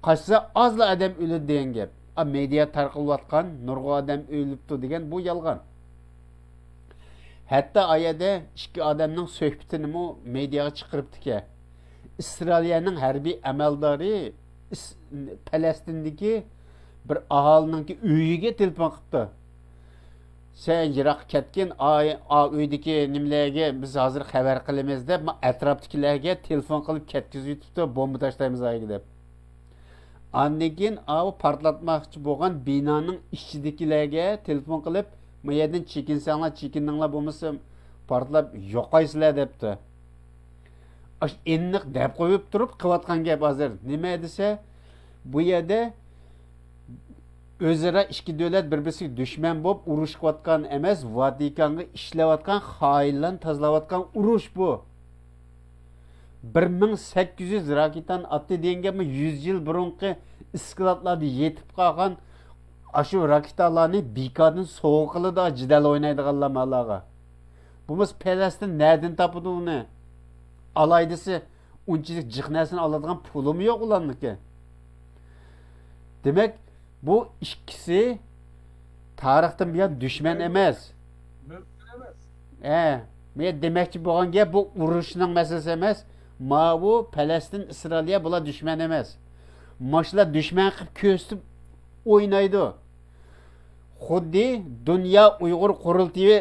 قاچسا ئازلا ئادەم ئۆلىدۇ دېگەن گەپ. ئا، مېدىيا تارقىلىۋاتقان نۇرغۇن ئادەم ئۆلۈپتۇ دېگەن بۇ يالغان. ھەتتا ئا يەردە ئىككى ئادەمنىڭ سۆھبىتىنىمۇ مېدىياغا چىقىرىپتىكەن. ئىسرائىلىيەنىڭ ھەربىي ئەمەلدارى ئىس-، پەلەستىندىكى بىر ئاھالىنىڭكى ئۆيىگە تېلېفون قىپتۇ. سەن يىراققا كەتكىن، ئا، ئا ئۆيدىكى نېمىلەرگە بىز ھازىر خەۋەر قىلىمىز دەپ، ما ئەتراپتىكىلەرگە تېلېفون قىلىپ كەتكۈزۈۋېتىپتۇ، بومبا تاشلايمىز ئايىگە دەپ. ئاندىن كېيىن ئاۋۇ پارتلاتماقچى بولغان بىنانىڭ ئىچىدىكىلەرگە تېلېفون قىلىپ، ما يەردىن چېكىنسەڭلار، چېكىنىڭلار، بولمىسا پارتلاپ يوقايسىلەر دەپتۇ. ئاش ئېنىق دەپ قويۇپ تۇرۇپ قىلىۋاتقان گەپ ھازىر. نېمە دېسە، بۇ يەردە ئۆزئارا ئىككى دۆلەت بىر-بىرسىگە دۈشمەن بولۇپ ئۇرۇشۇۋاتقان ئەمەس، ۋاتىكانغا ئىشلەۋاتقان خائىنلارنى تازىلاۋاتقان ئۇرۇش بۇ. بىر مىڭ سەككىز يۈز راكېتانى ئاتتى دېگەن گەپمۇ يۈز يىل بۇرۇنقى ئىسكىلاتلاردا يېتىپ قالغان ئاشۇ راكېتالارنى بىكاردىن سوۋغا قىلىدۇ، جېدەل ئوينايدىغانلار مالاغا. بولمىسا پەلەستىن نەدىن تاپىدۇ ئۇنى؟ ئالاي دېسە، ئۇنچىلىك جىق نەرسىنى ئالىدىغان پۇلىمۇ يوق ئۇلارنىڭكى. دېمەك، بۇ ئىككىسى تارىختىن بۇيان دۈشمەن ئەمەس. مۇمكىن ئەمەس. ھە، مەن دېمەكچى بولغان گەپ، بۇ ئۇرۇشنىڭ مەسىلىسى ئەمەس. ماۋۇ پەلەستىن، ئىسرائىلىيە، بۇلار دۈشمەن ئەمەس. ماشۇلار دۈشمەن قىلىپ كۆرسىتىپ ئوينايدۇ. خۇددى دۇنيا ئۇيغۇر قۇرۇلتىيى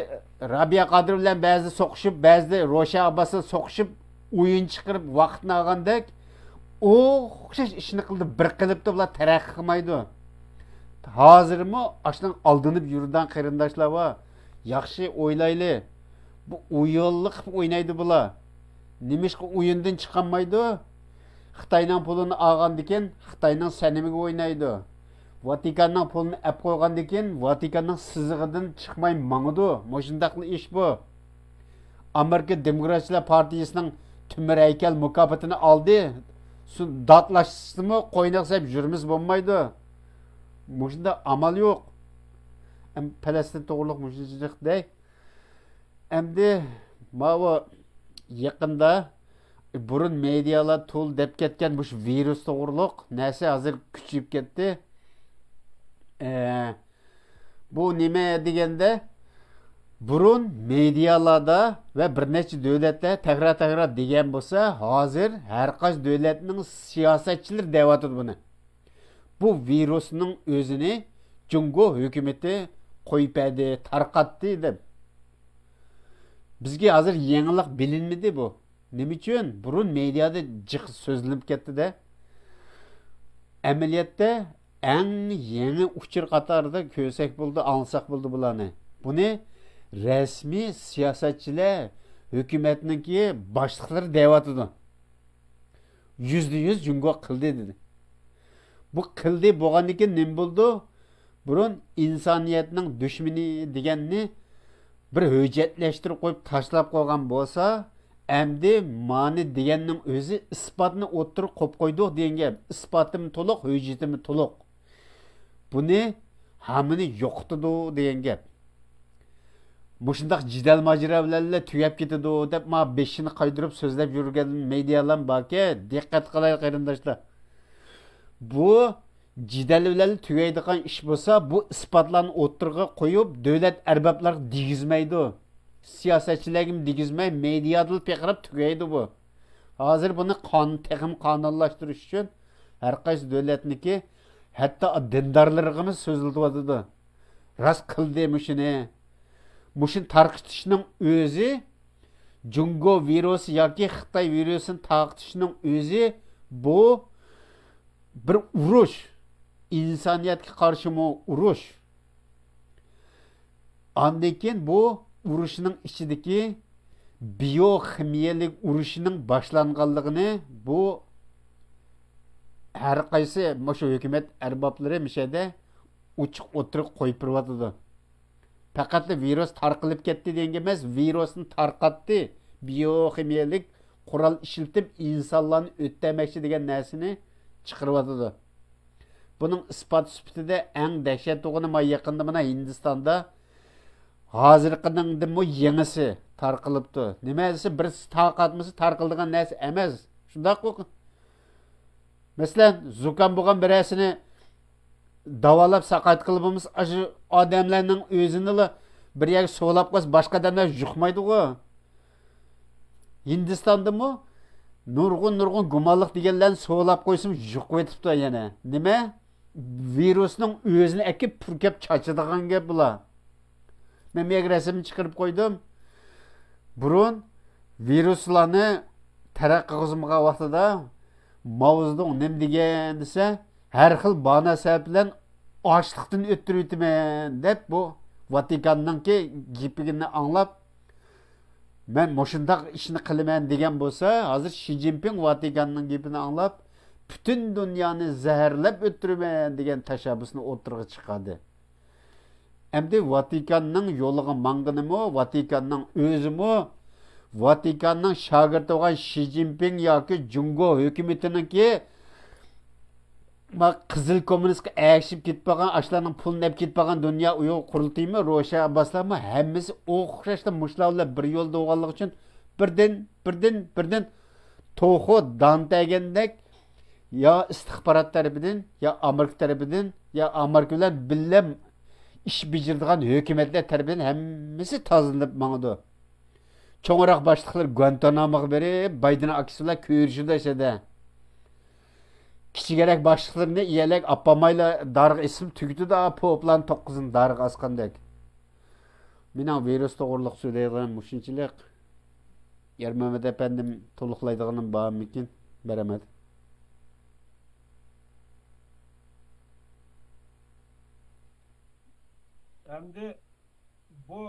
رابىيە قادىر بىلەن بەزىدە سوقۇشۇپ، بەزىدە روشەن ئابباس بىلەن سوقۇشۇپ، ئويۇن چىقىرىپ ۋاقىتنى ئالغاندەك، ئوخشاش ئىشنى قىلدى، بىر قېلىپتا بۇلار تەرەققىي قىلمايدۇ. ھازىرمۇ ئاشۇنىڭ ئالدىنىپ يۈرىدىغان قېرىنداشلار بار. ياخشى ئويلايلى. بۇ ئويۇنلۇق قىلىپ ئوينايدۇ بۇلار. نېمىشقا ئويۇندىن چىقالمايدۇ؟ خىتاينىڭ پۇلىنى ئالغاندىكىن خىتاينىڭ سەنىمىگە ئوينايدۇ. ۋاتىكاننىڭ پۇلىنى ئەپ قويغاندىكىن ۋاتىكاننىڭ سىزىقىدىن چىقماي ماڭىدۇ. مۇشۇنداقلا ئىش بۇ. ئامېرىكا دېموكراتچىلار پارتىيىسىنىڭ تۆمۈر ھەيكەل مۇكاپاتىنى ئالدى. سۇ-، داتلاشسىمۇ قوينىغا سېلىپ يۈرمىسە بولمايدۇ. مۇشۇنداق ئامال يوق. ئەم، پەلەستىن توغرۇلۇق مۇشۇنچىلىك دەي. ئەمدى ماۋۇ يېقىندا بۇرۇن مېدىيالار تولا دەپ كەتكەن مۇشۇ ۋىرۇس توغرۇلۇق نەرسە ھازىر كۈچىيىپ كەتتى. ئە، بۇ نېمە دېگەندە، بۇرۇن مېدىيالاردا ۋە بىر نەچچە دۆلەتلەر تەكرار-تەكرار دېگەن بولسا، ھازىر ھەر قايسى دۆلەتنىڭ سىياسەتچىلىرى دەۋاتىدۇ بۇنى. بۇ ۋىرۇسنىڭ ئۆزىنى جۇڭگو ھۆكۈمىتى قويۇپ بەردى، تارقاتتى دەپ. بىزگە ھازىر يېڭىلىق بىلىنمىدى بۇ. نېمە ئۈچۈن؟ بۇرۇن مېدىيادا جىق سۆزلىنىپ كەتتى-دە. ئەمەلىيەتتە ئەڭ يېڭى ئۇچۇر قاتارىدا كۆرسەك بولدى، ئاڭلىساق بولدى بۇلارنى. بۇنى رەسمىي سىياسەتچىلەر، ھۆكۈمەتنىڭكى باشلىقلىرى دەۋاتىدۇ. يۈزدە يۈز جۇڭگو قىلدى دېدى. بۇ قىلدى بولغاندىن كېيىن نېمە بولىدۇ؟ بۇرۇن ئىنسانىيەتنىڭ دۈشمىنى دېگەننى بىر ھۆججەتلەشتۈرۈپ قويۇپ تاشلاپ قويغان بولسا، ئەمدى مانى دېگەننىڭ ئۆزى ئىسپاتنى ئوتتۇرىغا قويۇپ قويدۇق دېگەن گەپ. ئىسپاتىمۇ تولۇق، ھۆججىتىمۇ تولۇق. بۇنى ھامىنى يوقىتىدۇ دېگەن گەپ. مۇشۇنداق جېدەل ماجىرا بىلەنلا تۈگەپ كېتىدۇ دەپ، ما بېشىنى قايدۇرۇپ سۆزلەپ يۈرگەن مېدىيالار باركەن، دىققەت قىلايلى قېرىنداشلار. بۇ جېدەل بىلەن تۈگەيدىغان ئىش بولسا، بۇ ئىسپاتلارنى ئوتتۇرىغا قويۇپ، دۆلەت ئەربابلارغا دېگۈزمەيدۇ. سىياسەتچىلەرگىمۇ دېگۈزمەي، مېدىيادىلا پىقىراپ تۈگەيدۇ بۇ. ھازىر بۇنى قانۇن، تېخىمۇ قانۇنلاشتۇرۇش ئۈچۈن ھەر قايسى دۆلەتنىكى، ھەتتا دىندارلىرىغىمۇ سۆزلىتىۋاتىدۇ. راست قىلدى مۇشۇنى. مۇشۇنى تارقىتىشنىڭ ئۆزى، جۇڭگو ۋىرۇسى ياكى خىتاي ۋىرۇسىنى تارقىتىشنىڭ ئۆزى، بۇ بىر ئۇرۇش. ئىنسانىيەتكە قارشىمۇ ئۇرۇش. ئاندىن كېيىن بۇ ئۇرۇشنىڭ ئىچىدىكى بىيوخىمىيەلىك ئۇرۇشنىڭ باشلانغانلىقىنى بۇ ھەر قايسى مۇشۇ ھۆكۈمەت ئەربابلىرى مۇشۇ يەردە ئوچۇق ئوتتۇرىغا قويۇپ بېرىۋاتىدۇ. پەقەتلا ۋىرۇس تارقىلىپ كەتتى دېگەن گەپ ئەمەس، ۋىرۇسنى تارقاتتى. بىيوخىمىيەلىك قورال ئىشلىتىپ، ئىنسانلارنى ئۆلتۈرمەكچى دېگەن نەرسىنى چىقىرىۋاتىدۇ. بۇنىڭ ئىسپات سۈپىتىدە ئەڭ دەھشەت بولغىنى، مانا يېقىندا مانا ھىندىستاندا ھازىرقىنىڭدىنمۇ يېڭىسى تارقىلىپتۇ. نېمە دېسە، بىرسى تارقاتمىسا تارقىلىدىغان نەرسە ئەمەس. شۇنداققۇ؟ مەسىلەن، زۇكام بولغان بىرەرسىنى داۋالاپ ساقايتقىلى بولمىسا، ئاشۇ ئادەملەرنىڭ ئۆزىنىلا بىر يەرگە سولاپ قويسا، باشقا ئادەملەر يۇقمايدىغۇ. ھىندىستاندىمۇ نۇرغۇن، نۇرغۇن گۇمانلىق دېگەنلەرنى سولاپ قويسىمۇ يۇقۇۋېتىپتۇ يەنە. نېمە؟ ۋىرۇسنىڭ ئۆزىنى ئەكىپ پۈركەپ چاچىدىغان گەپ بۇلار. مەن بۇ يەرگە رەسىمنى چىقىرىپ قويدۇم. بۇرۇن ۋىرۇسلارنى تەرەققىي قىلغۇزمىغان ۋاقتىدا ماۋزېدۇڭ نېمە دېگەن دېسە، ھەر خىل باھانە سەۋەب بىلەن ئاچلىقتىن ئۆتتۈرۈۋېتىمەن دەپ، بۇ ۋاتىكاننىڭكى گېپىنى ئاڭلاپ، مەن مۇشۇنداق ئىشنى قىلىمەن دېگەن بولسا، ھازىر شى جىنپىڭ ۋاتىكاننىڭ گېپىنى ئاڭلاپ، پۈتۈن دۇنيانى زەھەرلەپ ئۆتتۈرىمەن دېگەن تەشەببۇسنى ئوتتۇرىغا چىقاردى. ئەمدى ۋاتىكاننىڭ يولىغا ماڭغىنىمۇ، ۋاتىكاننىڭ ئۆزىمۇ، ۋاتىكاننىڭ شاگىرتى بولغان شى جىنپىڭ ياكى جۇڭگو ھۆكۈمىتىنىڭكى ما قىزىل كوممۇنىستقا ئەگىشىپ كېتىپ قالغان، ئاشۇلارنىڭ پۇلىنى ئەپ كېتىپ قالغان دۇنيا ئۇيغۇر قۇرۇلتىيىمۇ، روشەن ئابباسلارمۇ ھەممىسى ئوخشاشلا مۇشۇلار بىلەن بىر يولدا بولغانلىقى ئۈچۈن بىردىن، بىردىن، بىردىن توخۇ دان تەگەندەك يا ئىستىخبارات تەرىپىدىن، يا ئامېرىكا تەرىپىدىن، يا ئامېرىكا بىلەن بىللە ئىش بېجىرىدىغان ھۆكۈمەتلەر تەرىپىدىن ھەممىسى تازىلىنىپ ماڭىدۇ. چوڭراق باشلىقلىرى گۇانتاناموغا بېرىپ، بايدېن ئاكىسى بىلەن كۆرۈشىدۇ ئەسلىدە. كىچىكرەك باشلىقلىرىنى يەلەك ئاپارمايلا دارغا ئېسىپ تۈگىتىدۇ، پوپلارنى توققۇزىنى دارغا ئاسقاندەك. مېنىڭ ۋىرۇس توغرۇلۇق سۆزلەيدىغىنىم مۇشۇنچىلىك. يارمەمەت ئەپەندىم، تولۇقلايدىغىنىم بارمىكىن؟ بېرەمەن. ئەمدى بۇ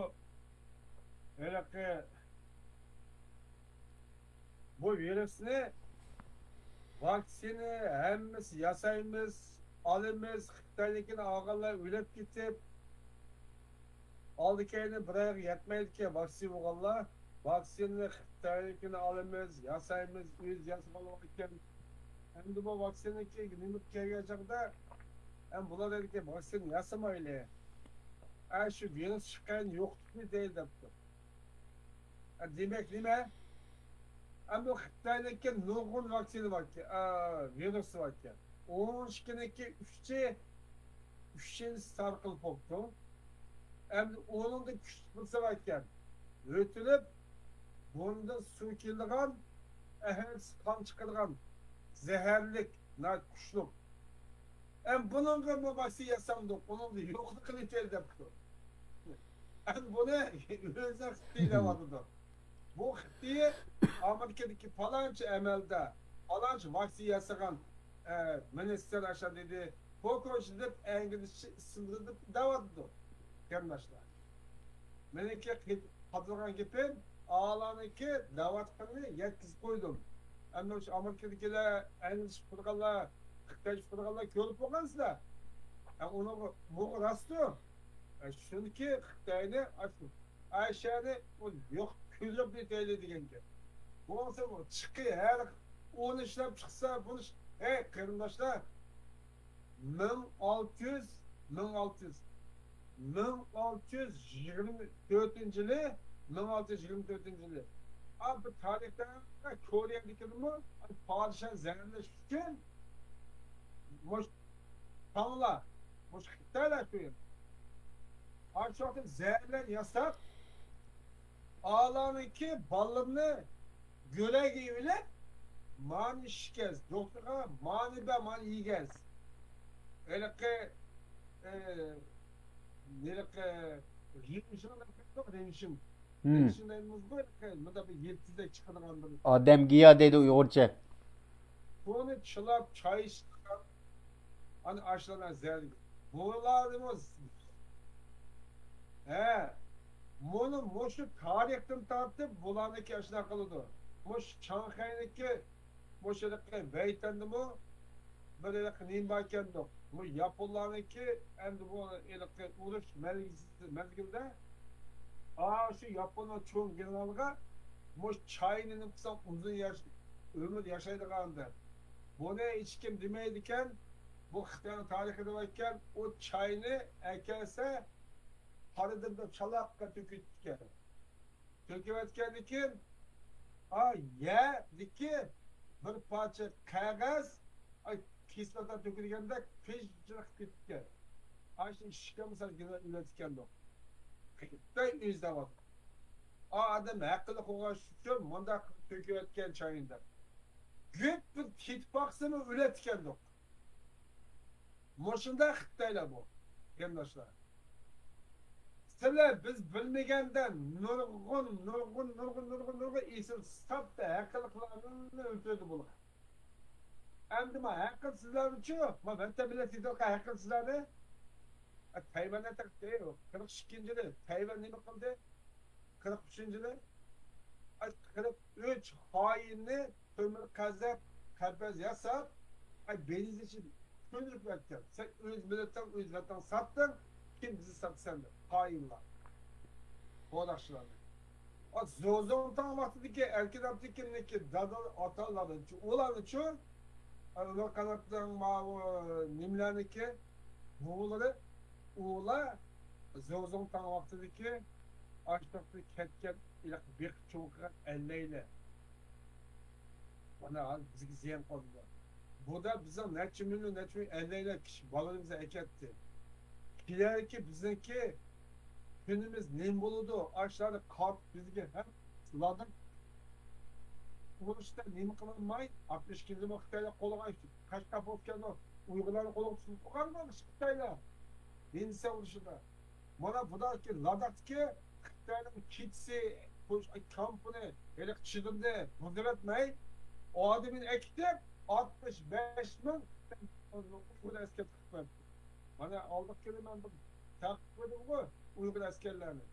ھېلىقى، بۇ ۋىرۇسنى، ۋاكسىنا ھەممىسى ياسايمىز، ئالىمىز، خىتاينىڭكىنى ئالغانلار ئۆلۈپ كېتىپ، ئالدى كەينى بىر ئايغا يەتمەيدىكەن ۋاكسىنا بولغانلار. ۋاكسىنىنى خىتاينىڭكىنى ئالىمىز، ياسايمىز، ئۆزى ياسىغانلار ئىكەن. ئەمدى بۇ ۋاكسىنىنىڭكى نېمە كەلگەن چاغدا، ئەمدى بۇلار دەيدىكەن، ۋاكسىنا ياسىمايلى. ئە، شۇ ۋىرۇس چىققان يوقىتىپ دەيلى دەپتۇ. ئە، دېمەك نېمە؟ ئەمدى خىتاينىڭكى نۇرغۇن ۋاكسىنا باركەن، ئا، ۋىرۇسى باركەن. ئون ئىككىنىڭكى ئۈچى، ئۈچىنچىسى تارقىلىپ بوپتۇ. ئەمدى ئۇنىڭدا كۈچلۈك بىرسى باركەن. يۆتىلىپ، بۇرنىدىن سۇ كېلىدىغان، ئەھەدىسى قان چىقىدىغان، زەھەرلىك، ناھايىتى كۈچلۈك. ئەم بۇنىڭغا مۇ ۋاكسىنا ياسامدۇق، بۇنىڭدا يوقنى قىلىۋېتەيلى دەپتۇ. ئەم بۇنى ئۆزى خىتاي دەۋاتىدۇ. بۇ خىتاي ئامېرىكىدىكى پالانچى ئەمەلدار، پالانچى ۋاكسىنا ياسىغان، ئە، مىنىستىر ئاشۇ دېدى، پوكوچى دەپ ئەنگلىزچە ئىسىملىرىنى دەۋاتىدۇ، قېرىنداشلار. مېنىڭكى قىل-، قىلىدىغان گېپىم، ئالانىڭكى دەۋاتقىنىنى يەتكۈزۈپ قويدۇم. ئەمدى مۇشۇ ئامېرىكىدىكىلەر، ئەنگلىزچە ئۇقىدىغانلار، خىتايچە ئۇقىدىغانلار كۆرۈپ بولغانسىلەر. ئە، ئۇنىڭغا، بۇ راستتۇ. ئە، چۈنكى خىتاينى ئاشۇ ئايشەنى يوق كۆرۈپ نېتەيلى دېگەن گەپ. بولمىسا بۇ چىقى ھەر ئۇنى ئىشلەپ چىقسا، بۇنى ئىش-، ھەي، قېرىنداشلار، مىڭ ئالتە يۈز، مىڭ ئالتە يۈز، مىڭ ئالتە يۈز يىگىرمە تۆتىنچى يىلى، مىڭ ئالتە يۈز يىگىرمە تۆتىنچى يىلى، ئا، بۇ تارىختا كورېيەدىكىدىمۇ پادىشاھ زەھەرلەش ئۈچۈن مۇش تاڭلا، مۇش خىتايلار شۇ يەردە. ئاشۇ ۋاقىتتا زەھەرلەرنى ياساپ، ئالانىڭكى بالىلىرىنى گۆلەيگە ئېلىپ، مانى ئىچكەز، دوختۇرغا مانى بەر، مانى يېگەز. ھېلىقى، ئى، ھېلىقى رېنشىڭ دەپ كەتتۇق، رېنشىڭ. رېنشىڭ دەيمىزغۇ، ھېلىقى مۇنداق بىر يىلتىزدەك چىقىدىغان بىر. ئادەم گىيا دەيدۇ ئۇيغۇرچە. سۇنى چىلاپ، چاي ئىچىدىغان، ئانا ئاشۇلارنىڭ زەھىرى. بۇلارنىمۇ، ھە، مۇنى مۇشۇ تارىختىن تارتىپ بۇلارنىڭكى ئاشۇنداق قىلىدۇ. مۇشۇ شاڭخەينىڭكى، مۇشۇ ھېلىقى ۋەيتەندىمۇ بىر ھېلىقى نېمە باركەندۇق. بۇ ياپونلارنىڭكى ئەمدى بۇ ھېلىقى ئۇرۇش مەزگىلىدە، ئاشۇ ياپوننىڭ چوڭ گېنېرالىغا مۇشۇ چاينى نېمە قىلساڭ ئۇزۇن ياش-، ئۆمۈر ياشايدىغان دەپ. بۇنى ھېچكىم دېمەيدىكەن، بۇ خىتاينىڭ تارىخىدا باركەن، ئۇ چاينى ئەكەلسە، قارىدىن بىر چالاققا تۆكۈۋېتىدىكەن. تۆكۈۋەتكەندىن كېيىن، ئا يەردىكى بىر پارچە قەغەز، ئاي، كىسلاتا تۆكۈلگەندەك پىژژىرلاپ كېتىدىكەن. ئاشۇ ئىشىككە مىسال ئۆلەتكەندۇق. خىتاي ئۆزى دەۋاتىدۇ. ئا ئادەم ھەققىلىق بولغان ئۈچۈن مۇنداق تۆكۈۋەتكەن چاينى دەپ. گۈپ بىر تېتىپ باقسىمۇ ئۆلەتكەندۇق. مۇشۇنداق خىتايلار بۇ، قېرىنداشلار. سىلەر بىز بىلمىگەندە نۇرغۇن، نۇرغۇن، نۇرغۇن، نۇرغۇن، نۇرغۇن ئېسىل ساپتا ھەقىلىقلارنى ئۆلتۈردى بۇلار. ئەمدى ما ھەقىلسىزلارنىچۇ؟ ما ۋەتەن مىللەت دېيدىغان ھەقىلسىزلارنى؟ ئە، تەيۋەن ئەتەقتى، قىرىق ئىككىنچى يىلى تەيۋەن نېمە قىلدى؟ قىرىق ئۈچىنچى يىلى، ئاي، قىرىق ئۈچ خائىننى تۆمۈر قەزەپ، قەپەس ياساپ، ئاي، بېنزىن ئىچىدە كۆيدۈرۈپ ياتقان. سەن ئۆز مىللىتىڭ، ئۆز ۋەتىنىڭ ساتتىڭ، كىم بىزنى ساتتى سەن دەپ، خائىنلار. قوغداقچىلارنى. ئا، زوزۇڭتاڭ ۋاقتىدىكى ئەركىن ئابدۇكىمنىكى دادا ئاتالارنىچۇ، ئۇلارنىچۇ، ئا، ئۆمەر قاناتنىڭ ماۋۇ نېمىلەرنىكى بوۋىلىرى، ئۇلار زوزۇڭتاڭ ۋاقتىدىكى ئاشلىقتا كەتكەن، ئىلىق بېقىپ چوڭ قىلغان ئەللەيلەر. مانا ھازىر بىزگە زىيان قىلدى. بۇدا بىزنىڭ نەچچە مىليون، نەچچە مىليون ئەللەيلەر كىشى بالىلىرىمىزنى ئەكەتتى. كېلەركى بىزنىڭكى كۈنىمىز نېمە بولىدۇ؟ ئاشلارنى قاپ بىزگە ھەم لادىن ئۇرۇشتا نېمە قىلالماي، ئاتمىش كىلو خىتايلار قولىغا قاچقان بولۇپ كەلدى. ئۇيغۇرلارنى قولىغا تۇتۇپ قالغان خىتايلار. ھىندىستان ئۇرۇشىدا. مانا بۇداكى لاداختىكى خىتاينىڭ كېچىسى، كامپىنى، ھېلىقى چىغىندى بۇزۇۋەتمەي، ئادىمىنى ئەكېتىپ، ئاتمىش بەش مىڭ ئۇيغۇر ئەسكەر تۇتۇپ قويۇپتۇ. مانا ئالدىقى كۈنى مەن بىر تەقىپ قويدۇمغۇ ئۇيغۇر ئەسكەرلەرنى.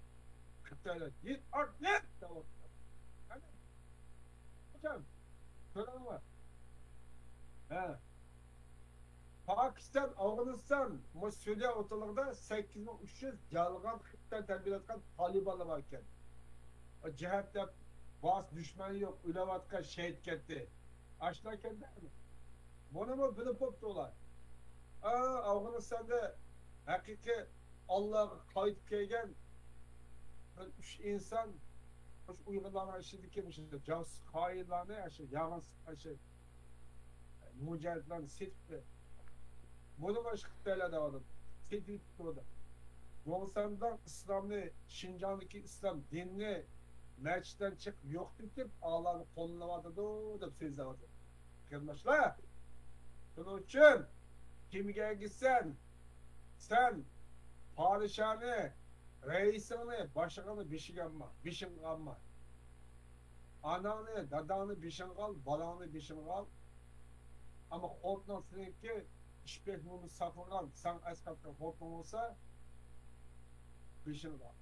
خىتايلار، يېت ئارت، يېت! دەۋاتىدۇ. قېنى؟ قاچان؟ كۆرۈڭلار. ھە. پاكىستان، ئافغانىستان، مۇشۇ سۈرىيە ئوتتۇرىلىقىدا سەككىز مىڭ ئۈچ يۈز يالغان خىتاي تەربىيەلەتكەن تالىبانلار بار ئىكەن. جىھاد دەپ باس دۈشمەن يوق، ئۆلۈۋاتقان، شېھىت كەتتى. ئاشۇنداق ئىكەن-دە. بۇنىمۇ بىلىپ بوپتۇ ئۇلار. ئا، ئافغانىستاندا ھەقىقىي ئاللاغا قايتىپ كەلگەن بىر ئۈچ ئىنسان، مۇشۇ ئۇيغۇرلارنىڭ ئىچىدىكى مۇشۇ جاسۇس خائىنلارنى، ئاشۇ ياغان، ئاشۇ مۇجاھىدلارنى سېتىپتۇ. بۇنىمۇ ئاشۇ خىتايلار دەۋاتىدۇ. سېتىۋېتىپتۇ دەپ. گوڭسەنداڭ ئىسلامنى، شىنجاڭدىكى ئىسلام دىنىنى مەسچىتتىن چىقىپ يوقىتىۋېتىپ، ئالانى قوللىنىۋاتىدۇ دەپ سۆزلەۋاتىدۇ. قېرىنداشلار، شۇنىڭ ئۈچۈن كىمگە ئەگىشسەن، سەن پادىشاھنى، رەئىسىڭنى، باشلىقىڭنى بېشىڭغا ئالما، بېشىڭغا ئالما. ئاناڭنى، داداڭنى بېشىڭغا ئال، بالاڭنى بېشىڭغا ئال. ئەمما خوتۇنۇڭ سېنىڭكى ئىپپەت نومۇس ساقلىغان، ساڭا ئەسقاتقان خوتۇنۇڭ بولسا، بېشىڭغا ئال.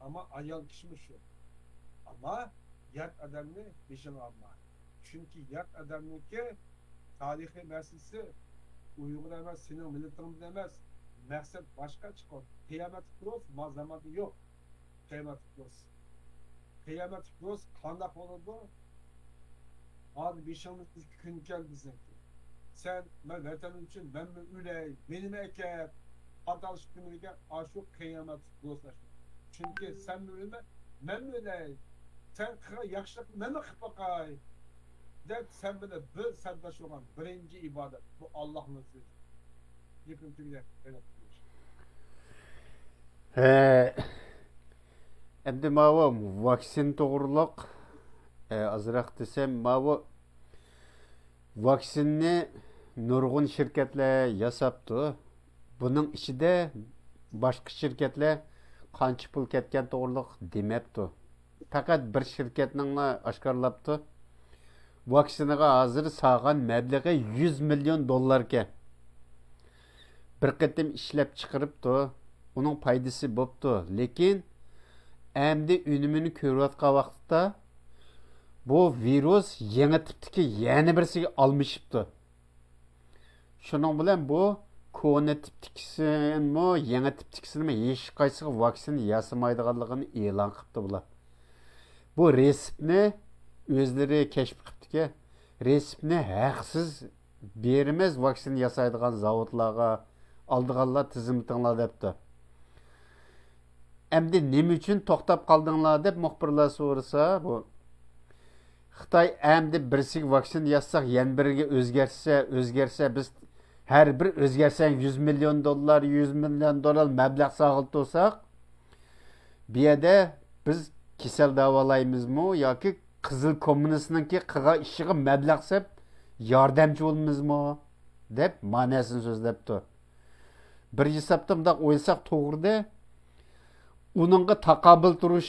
ئەمما ئايال كىشىمۇ شۇ. ئەمما يات ئادەمنى بېشىڭغا ئالما. چۈنكى يات ئادەمنىڭكى تارىخىي مەسىلىسى ئۇيغۇر ئەمەس، سېنىڭ مىللىتىڭدىن ئەمەس. مەقسەت باشقا چىقىدۇ. قىيامەت كروس ما زاماندا يوق. قىيامەت كروس. قىيامەت كروس قانداق بولىدۇ؟ ھازىر بېشىمىزدىكى كۈن كەلدى بىزنىڭكى. سەن، مەن ۋەتەن ئۈچۈن مەنمۇ ئۆلەي، مېنىمۇ ئەكەت، پاتالىشىپ نېمە دېگەن، ئاشۇ قىيامەت دوستلاشما. چۈنكى سەنمۇ ئۆلىمە، مەنمۇ ئۆلەي. سەن قىلغان ياخشىلىقنى مەنمۇ قىلىپ باقاي. دەپ سەن بىلەن بىر سەرداش بولغان بىرىنچى ئىبادەت بۇ ئاللاھنىڭ سۆزى. گېپىم تۈگىدى. ھە، ئەمدى ماۋۇ ۋاكسىن توغرۇلۇق، ئە، ئازراق دېسەم، ماۋۇ ۋاكسىننى نۇرغۇن شىركەتلەر ياساپتۇ. بۇنىڭ ئىچىدە باشقا شىركەتلەر قانچە پۇل كەتكەن توغرۇلۇق دېمەپتۇ. پەقەت بىر شىركەتنىڭلا ئاشكارىلاپتۇ. ۋاكسىنىغا ھازىر سالغان مەبلىغى يۈز مىليون دوللاركەن. بىر قېتىم ئىشلەپ چىقىرىپتۇ. ئۇنىڭ پايدىسى بوپتۇ. لېكىن ئەمدى ئۈنۈمىنى كۆرۈۋاتقان ۋاقىتتا بۇ ۋىرۇس يېڭى تىپتىكى يەنە بىرسىگە ئالمىشىپتۇ. شۇنىڭ بىلەن بۇ كونا تىپتىكىسىنىمۇ، يېڭى تىپتىكىسىنىمۇ ھېچقايسىغا ۋاكسىنا ياسىمايدىغانلىقىنى ئېلان قىپتۇ بۇلار. بۇ رېتسېپنى ئۆزلىرى كەشىپ قىپتىكەن. رېتسېپنى ھەقسىز بېرىمىز ۋاكسىنا ياسايدىغان زاۋۇتلارغا، ئالىدىغانلار تىزىملىتىڭلار دەپتۇ. ئەمدى نېمە ئۈچۈن توختاپ قالدىڭلار دەپ مۇخبىرلار سورىسا، بۇ خىتاي ئەمدى بىرسىگە ۋاكسىنا ياسىساق، يەنە بىرىگە ئۆزگەرتسە، ئۆزگەرتسە، بىز ھەر بىر ئۆزگەرتسەڭ يۈز مىليون دوللار، يۈز مىليون دوللار مەبلەغ سالغىلى تۇرساق، بۇ يەردە بىز كېسەل داۋالايمىزمۇ ياكى قىزىل كوممۇنىستنىڭكى قىلغان ئىشىغا مەبلەغ سېلىپ ياردەمچى بولىمىزمۇ دەپ ماناسىنى سۆزلەپتۇ. بىر ھېسابتا مۇنداق ئويلىساق توغرىدى. ئۇنىڭغا تاقابىل تۇرۇش،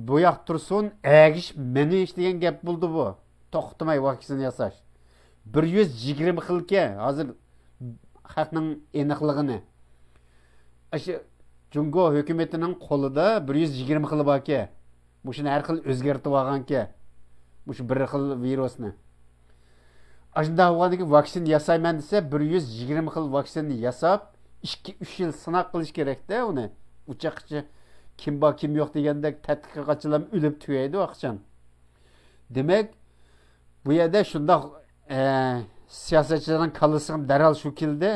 بۇ ياق تۇرسۇن، ئەگىشىپ مېڭىش دېگەن گەپ بولدى بۇ. توختىماي ۋاكسىنا ياساش. بىر يۈز يىگىرمە خىلكەن ھازىر خەقنىڭ ئېنىقلىغىنى. ئاشۇ جۇڭگو ھۆكۈمىتىنىڭ قولىدا بىر يۈز يىگىرمە خىل باركەن. مۇشۇنى ھەر خىل ئۆزگەرتىۋالغانكەن. مۇشۇ بىر خىل ۋىرۇسنى. ئاشۇنداق بولغاندىكىن ۋاكسىنا ياسايمەن دېسە، بىر يۈز يىگىرمە خىل ۋاكسىنا ياساپ، ئىككى، ئۈچ يىل سىناق قىلىش كېرەكتە ئۇنى. ئۇ چاغقىچە كىم بار، كىم يوق دېگەندەك تەتقىقاتچىلار ئۆلۈپ تۈگەيدۇ ئاقچان. دېمەك، بۇ يەردە شۇنداق، ئە، سىياسەتچىلەرنىڭ كاللىسىغا دەرھال شۇ كېلدى.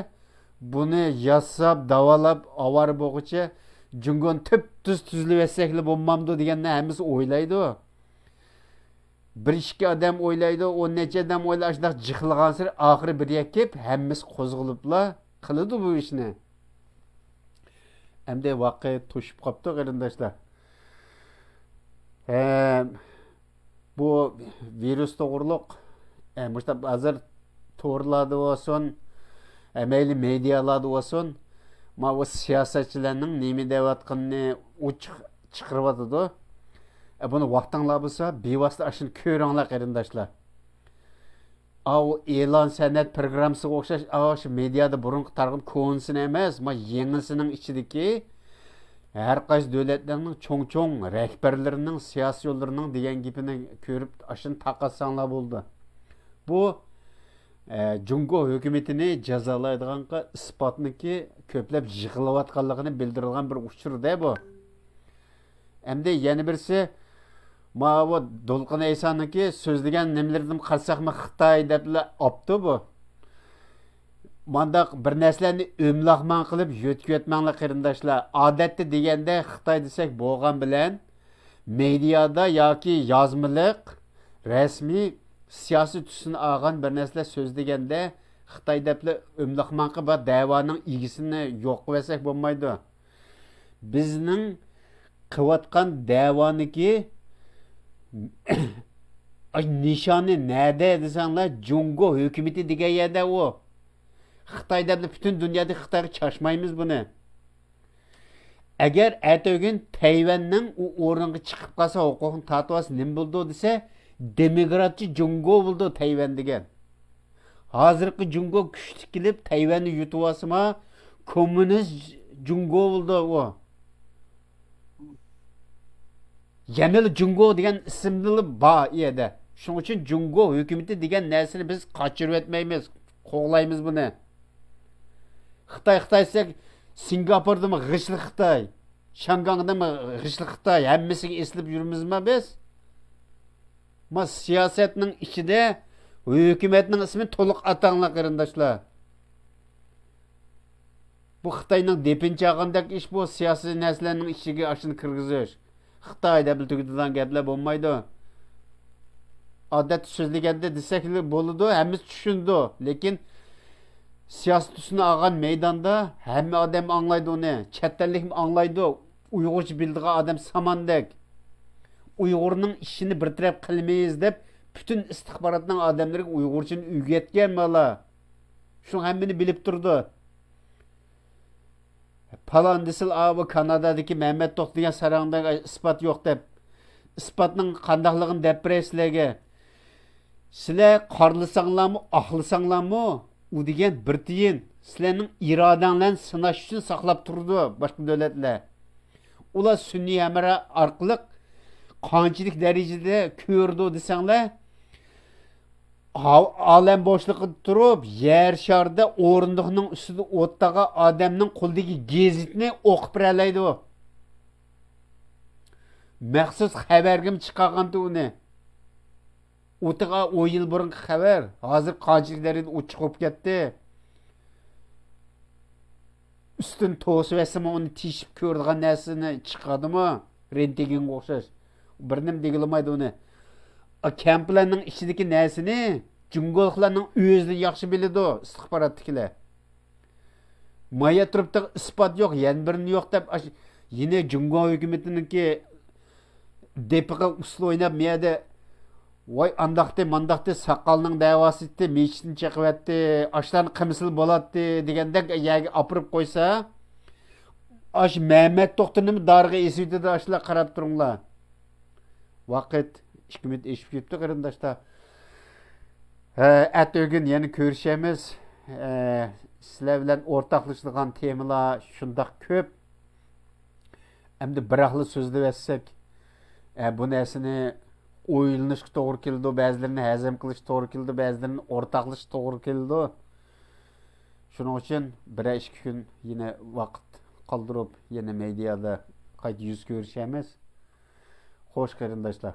بۇنى ياساپ، داۋالاپ، ئاۋارە بولغۇچە جۇڭگونى تۈپتۈز تۈزلىۋەتسەكلا بولمامدۇ دېگەننى ھەممىسى ئويلايدۇ. بىر ئىككى ئادەم ئويلايدۇ، ئون نەچچە ئادەم ئويلايدۇ، شۇنداق جىقلىغانسېرى ئاخىرى بىر يەككە كېلىپ ھەممىسى قوزغىلىپلا قىلىدۇ بۇ ئىشنى. ئەمدى ۋاقىت توشۇپ قاپتۇ قېرىنداشلار. ھە، بۇ ۋىرۇس توغرۇلۇق، ئە، مۇشۇنداق ھازىر تورلاردا بولسۇن، ئە، مەيلى مېدىيالاردا بولسۇن، ماۋۇ سىياسەتچىلەرنىڭ نېمە دەۋاتقىنىنى ئوچۇق چىقىرىۋاتىدۇ. ئە، بۇنى ۋاقتىڭلار بولسا، بىۋاسىتە ئاشۇنى كۆرۈڭلار، قېرىنداشلار. ئاۋۇ ئېلان سەنئەت پروگراممىسىغا ئوخشاش، ئاۋۇ شۇ مېدىيادا بۇرۇنقى تارقىغان كونىسىنى ئەمەس، ما يېڭىسىنىڭ ئىچىدىكى ھەر قايسى دۆلەتلەرنىڭ چوڭ-چوڭ رەھبەرلىرىنىڭ، سىياسىيونلىرىنىڭ دېگەن گېپىنى كۆرۈپ، ئاشۇنى تارقاتساڭلار بولىدۇ. بۇ، ئە، جۇڭگو ھۆكۈمىتىنى جازالايدىغانغا ئىسپاتنىڭكى كۆپلەپ يىغىلىۋاتقانلىقىنى بىلدۈرىدىغان بىر ئۇچۇر-دە بۇ. ئەمدى يەنە بىرسى، ماۋۇ دولقۇن ئەيسانىڭكى سۆزلىگەن نېمىلىرىدىن قارىساقمۇ خىتاي دەپلا ئاپتۇ بۇ. مانداق بىر نەرسىلەرنى ئۆملاقمان قىلىپ يۆتكىۋەتمەڭلار قېرىنداشلار. ئادەتتە دېگەندە خىتاي دېسەك بولغان بىلەن مېدىيادا ياكى يازمىلىق، رەسمىي، سىياسىي تۈسىنى ئالغان بىر نەرسىلەر سۆزلىگەندە خىتاي دەپلا ئۆملەخمانقى بار دەۋانىڭ ئىگىسىنى يوق قىلىۋەتسەك بولمايدۇ. بىزنىڭ قىلىۋاتقان دەۋانىڭكى نىشانى نەدە دېسەڭلار، جۇڭگو ھۆكۈمىتى دېگەن يەردە ئۇ. خىتاي دەپلا پۈتۈن دۇنيادا خىتايغا چاچمايمىز بۇنى. ئەگەر ئەتىگۈن تەيۋەننىڭ ئۇ ئورۇنغا چىقىپ قالسا، ھوقۇقنى تارتىۋالسا نېمە بولىدۇ دېسە، دېموكراتچى جۇڭگو بولىدۇ تەيۋەن دېگەن. ھازىرقى جۇڭگو كۈچلۈك كېلىپ تەيۋەننى يۇتۇۋالسىمۇ، كوممۇنىست جۇڭگو بولىدۇ ئۇ. يەنىلا جۇڭگو دېگەن ئىسىمدىلا بار ئۇ يەردە. شۇنىڭ ئۈچۈن جۇڭگو ھۆكۈمىتى دېگەن نەرسىنى بىز قاچۇرۇۋەتمەيمىز، قوغلايمىز بۇنى. خىتاي، خىتاي دېسەك، سىنگاپوردىمۇ غىچلىق خىتاي، شياڭگاڭدىمۇ غىچلىق خىتاي، ھەممىسىگە ئېسىلىپ يۈرىمىزمۇ بىز؟ ما سىياسەتنىڭ ئىچىدە ھۆكۈمەتنىڭ ئىسمىنى تولۇق ئاتاڭلار، قېرىنداشلار. بۇ خىتاينىڭ دېپىنى چالغاندەك ئىش بۇ، سىياسىي نەرسىلەرنىڭ ئىچىگە ئاشۇنى كىرگۈزۈش. خىتاي دەپلا تۈگىتىدىغان گەپلەر بولمايدۇ. ئادەتتە سۆزلىگەندە دېسەكلا بولىدۇ، ھەممىسى چۈشىنىدۇ. لېكىن سىياسىي تۈسنى ئالغان مەيداندا ھەممە ئادەم ئاڭلايدۇ ئۇنى، چەت ئەللىكمۇ ئاڭلايدۇ. ئۇيغۇرچە بىلىدىغان ئادەم ساماندەك. ئۇيغۇرنىڭ ئىشىنى بىر تەرەپ قىلمايمىز دەپ، پۈتۈن ئىستىخباراتنىڭ ئادەملىرىگە ئۇيغۇرچىنى ئۆگەتكەن بالا. شۇ ھەممىنى بىلىپ تۇرىدۇ. پالان دېسىلا، ئاۋۇ كانادادىكى مەمەت توختى دېگەن ساراڭدا ئىسپات يوق دەپ، ئىسپاتنىڭ قانداقلىقىنى دەپ بېرەي سىلەرگە. سىلەر قارلىساڭلارمۇ، ئاقلىساڭلارمۇ، ئۇ دېگەن بىر تىيىن. سىلەرنىڭ ئىرادەڭلارنى سىناش ئۈچۈن ساقلاپ تۇرىدۇ باشقا دۆلەتلەر. ئۇلار سۈنئىي ھەمراھ ئارقىلىق قانچىلىك دەرىجىدە كۆرىدۇ دېسەڭلار، ھاۋ-، ئالەم بوشلۇقىدا تۇرۇپ، يەر شارىدا ئورۇندۇقنىڭ ئۈستىدە ئولتۇرغان ئادەمنىڭ قولىدىكى گېزىتنى ئوقۇپ بېرەلەيدۇ. مەخسۇس خەۋەرگىمۇ چىقارغانتى ئۇنى. ئوتىغا ئون يىل بۇرۇنقى خەۋەر، ھازىر قانچىلىك دەرىجىدە ئوت چىقىپ كەتتى. ئۈستىنى توسۇۋەتسىمۇ، ئۇنى تېشىپ كۆرىدىغان نەرسىنى چىقاردىمۇ؟ رېنتگېنغا ئوخشاش. بىر نېمە دېگىلىمايدۇ ئۇنى. ئا، كەمپلەرنىڭ ئىچىدىكى نەرسىنى جۇڭگولۇقلارنىڭ ئۆزىدىن ياخشى بىلىدۇ ئىستىخباراتتىكىلەر. مايا تۇرۇپتىغا ئىسپات يوق، يەنە بىرىنى يوق دەپ، ئاش-، يەنە جۇڭگو ھۆكۈمىتىنىڭكى دېپىغا ئۇسسۇل ئويناپ، مەيەردە، ۋاي، ئانداقتى، مانداقتى، ساقالنىڭ دەۋاسى ئىتتى، مېچىتنى چېقىۋەتتى، ئاشلارنى قىلمىسىلا بولاتتى دېگەندەك يەرگە ئاپىرىپ قويسا، ئاش مەمەت توختىنىمۇ دارغا ئېسىۋېتىدۇ، ئاشلار قاراپ تۇرۇڭلار. ۋاقىت ئىككى مىنۇت ئېشىپ كېتىپتۇ، قېرىنداشلار. ھە، ئەتىگۈن يەنە كۆرۈشەرمىز. ھە، سىلەر بىلەن ئورتاقلىشىدىغان تېمىلار شۇنداق كۆپ. ئەمدى بىراقلا سۆزلىۋەتسەك، ئە، بۇ نەرسىنى ئويلىنىشقا توغرا كېلىدۇ، بەزىلىرىنى ھەزىم قىلىشقا توغرا كېلىدۇ، بەزىلىرىنى ئورتاقلىشىشقا توغرا كېلىدۇ. شۇنىڭ ئۈچۈن بىرەر ئىككى كۈن يەنە ۋاقىت قالدۇرۇپ، يەنە مېدىيادا قايتا يۈز كۆرۈشەرمىز. خوش، قېرىنداشلار.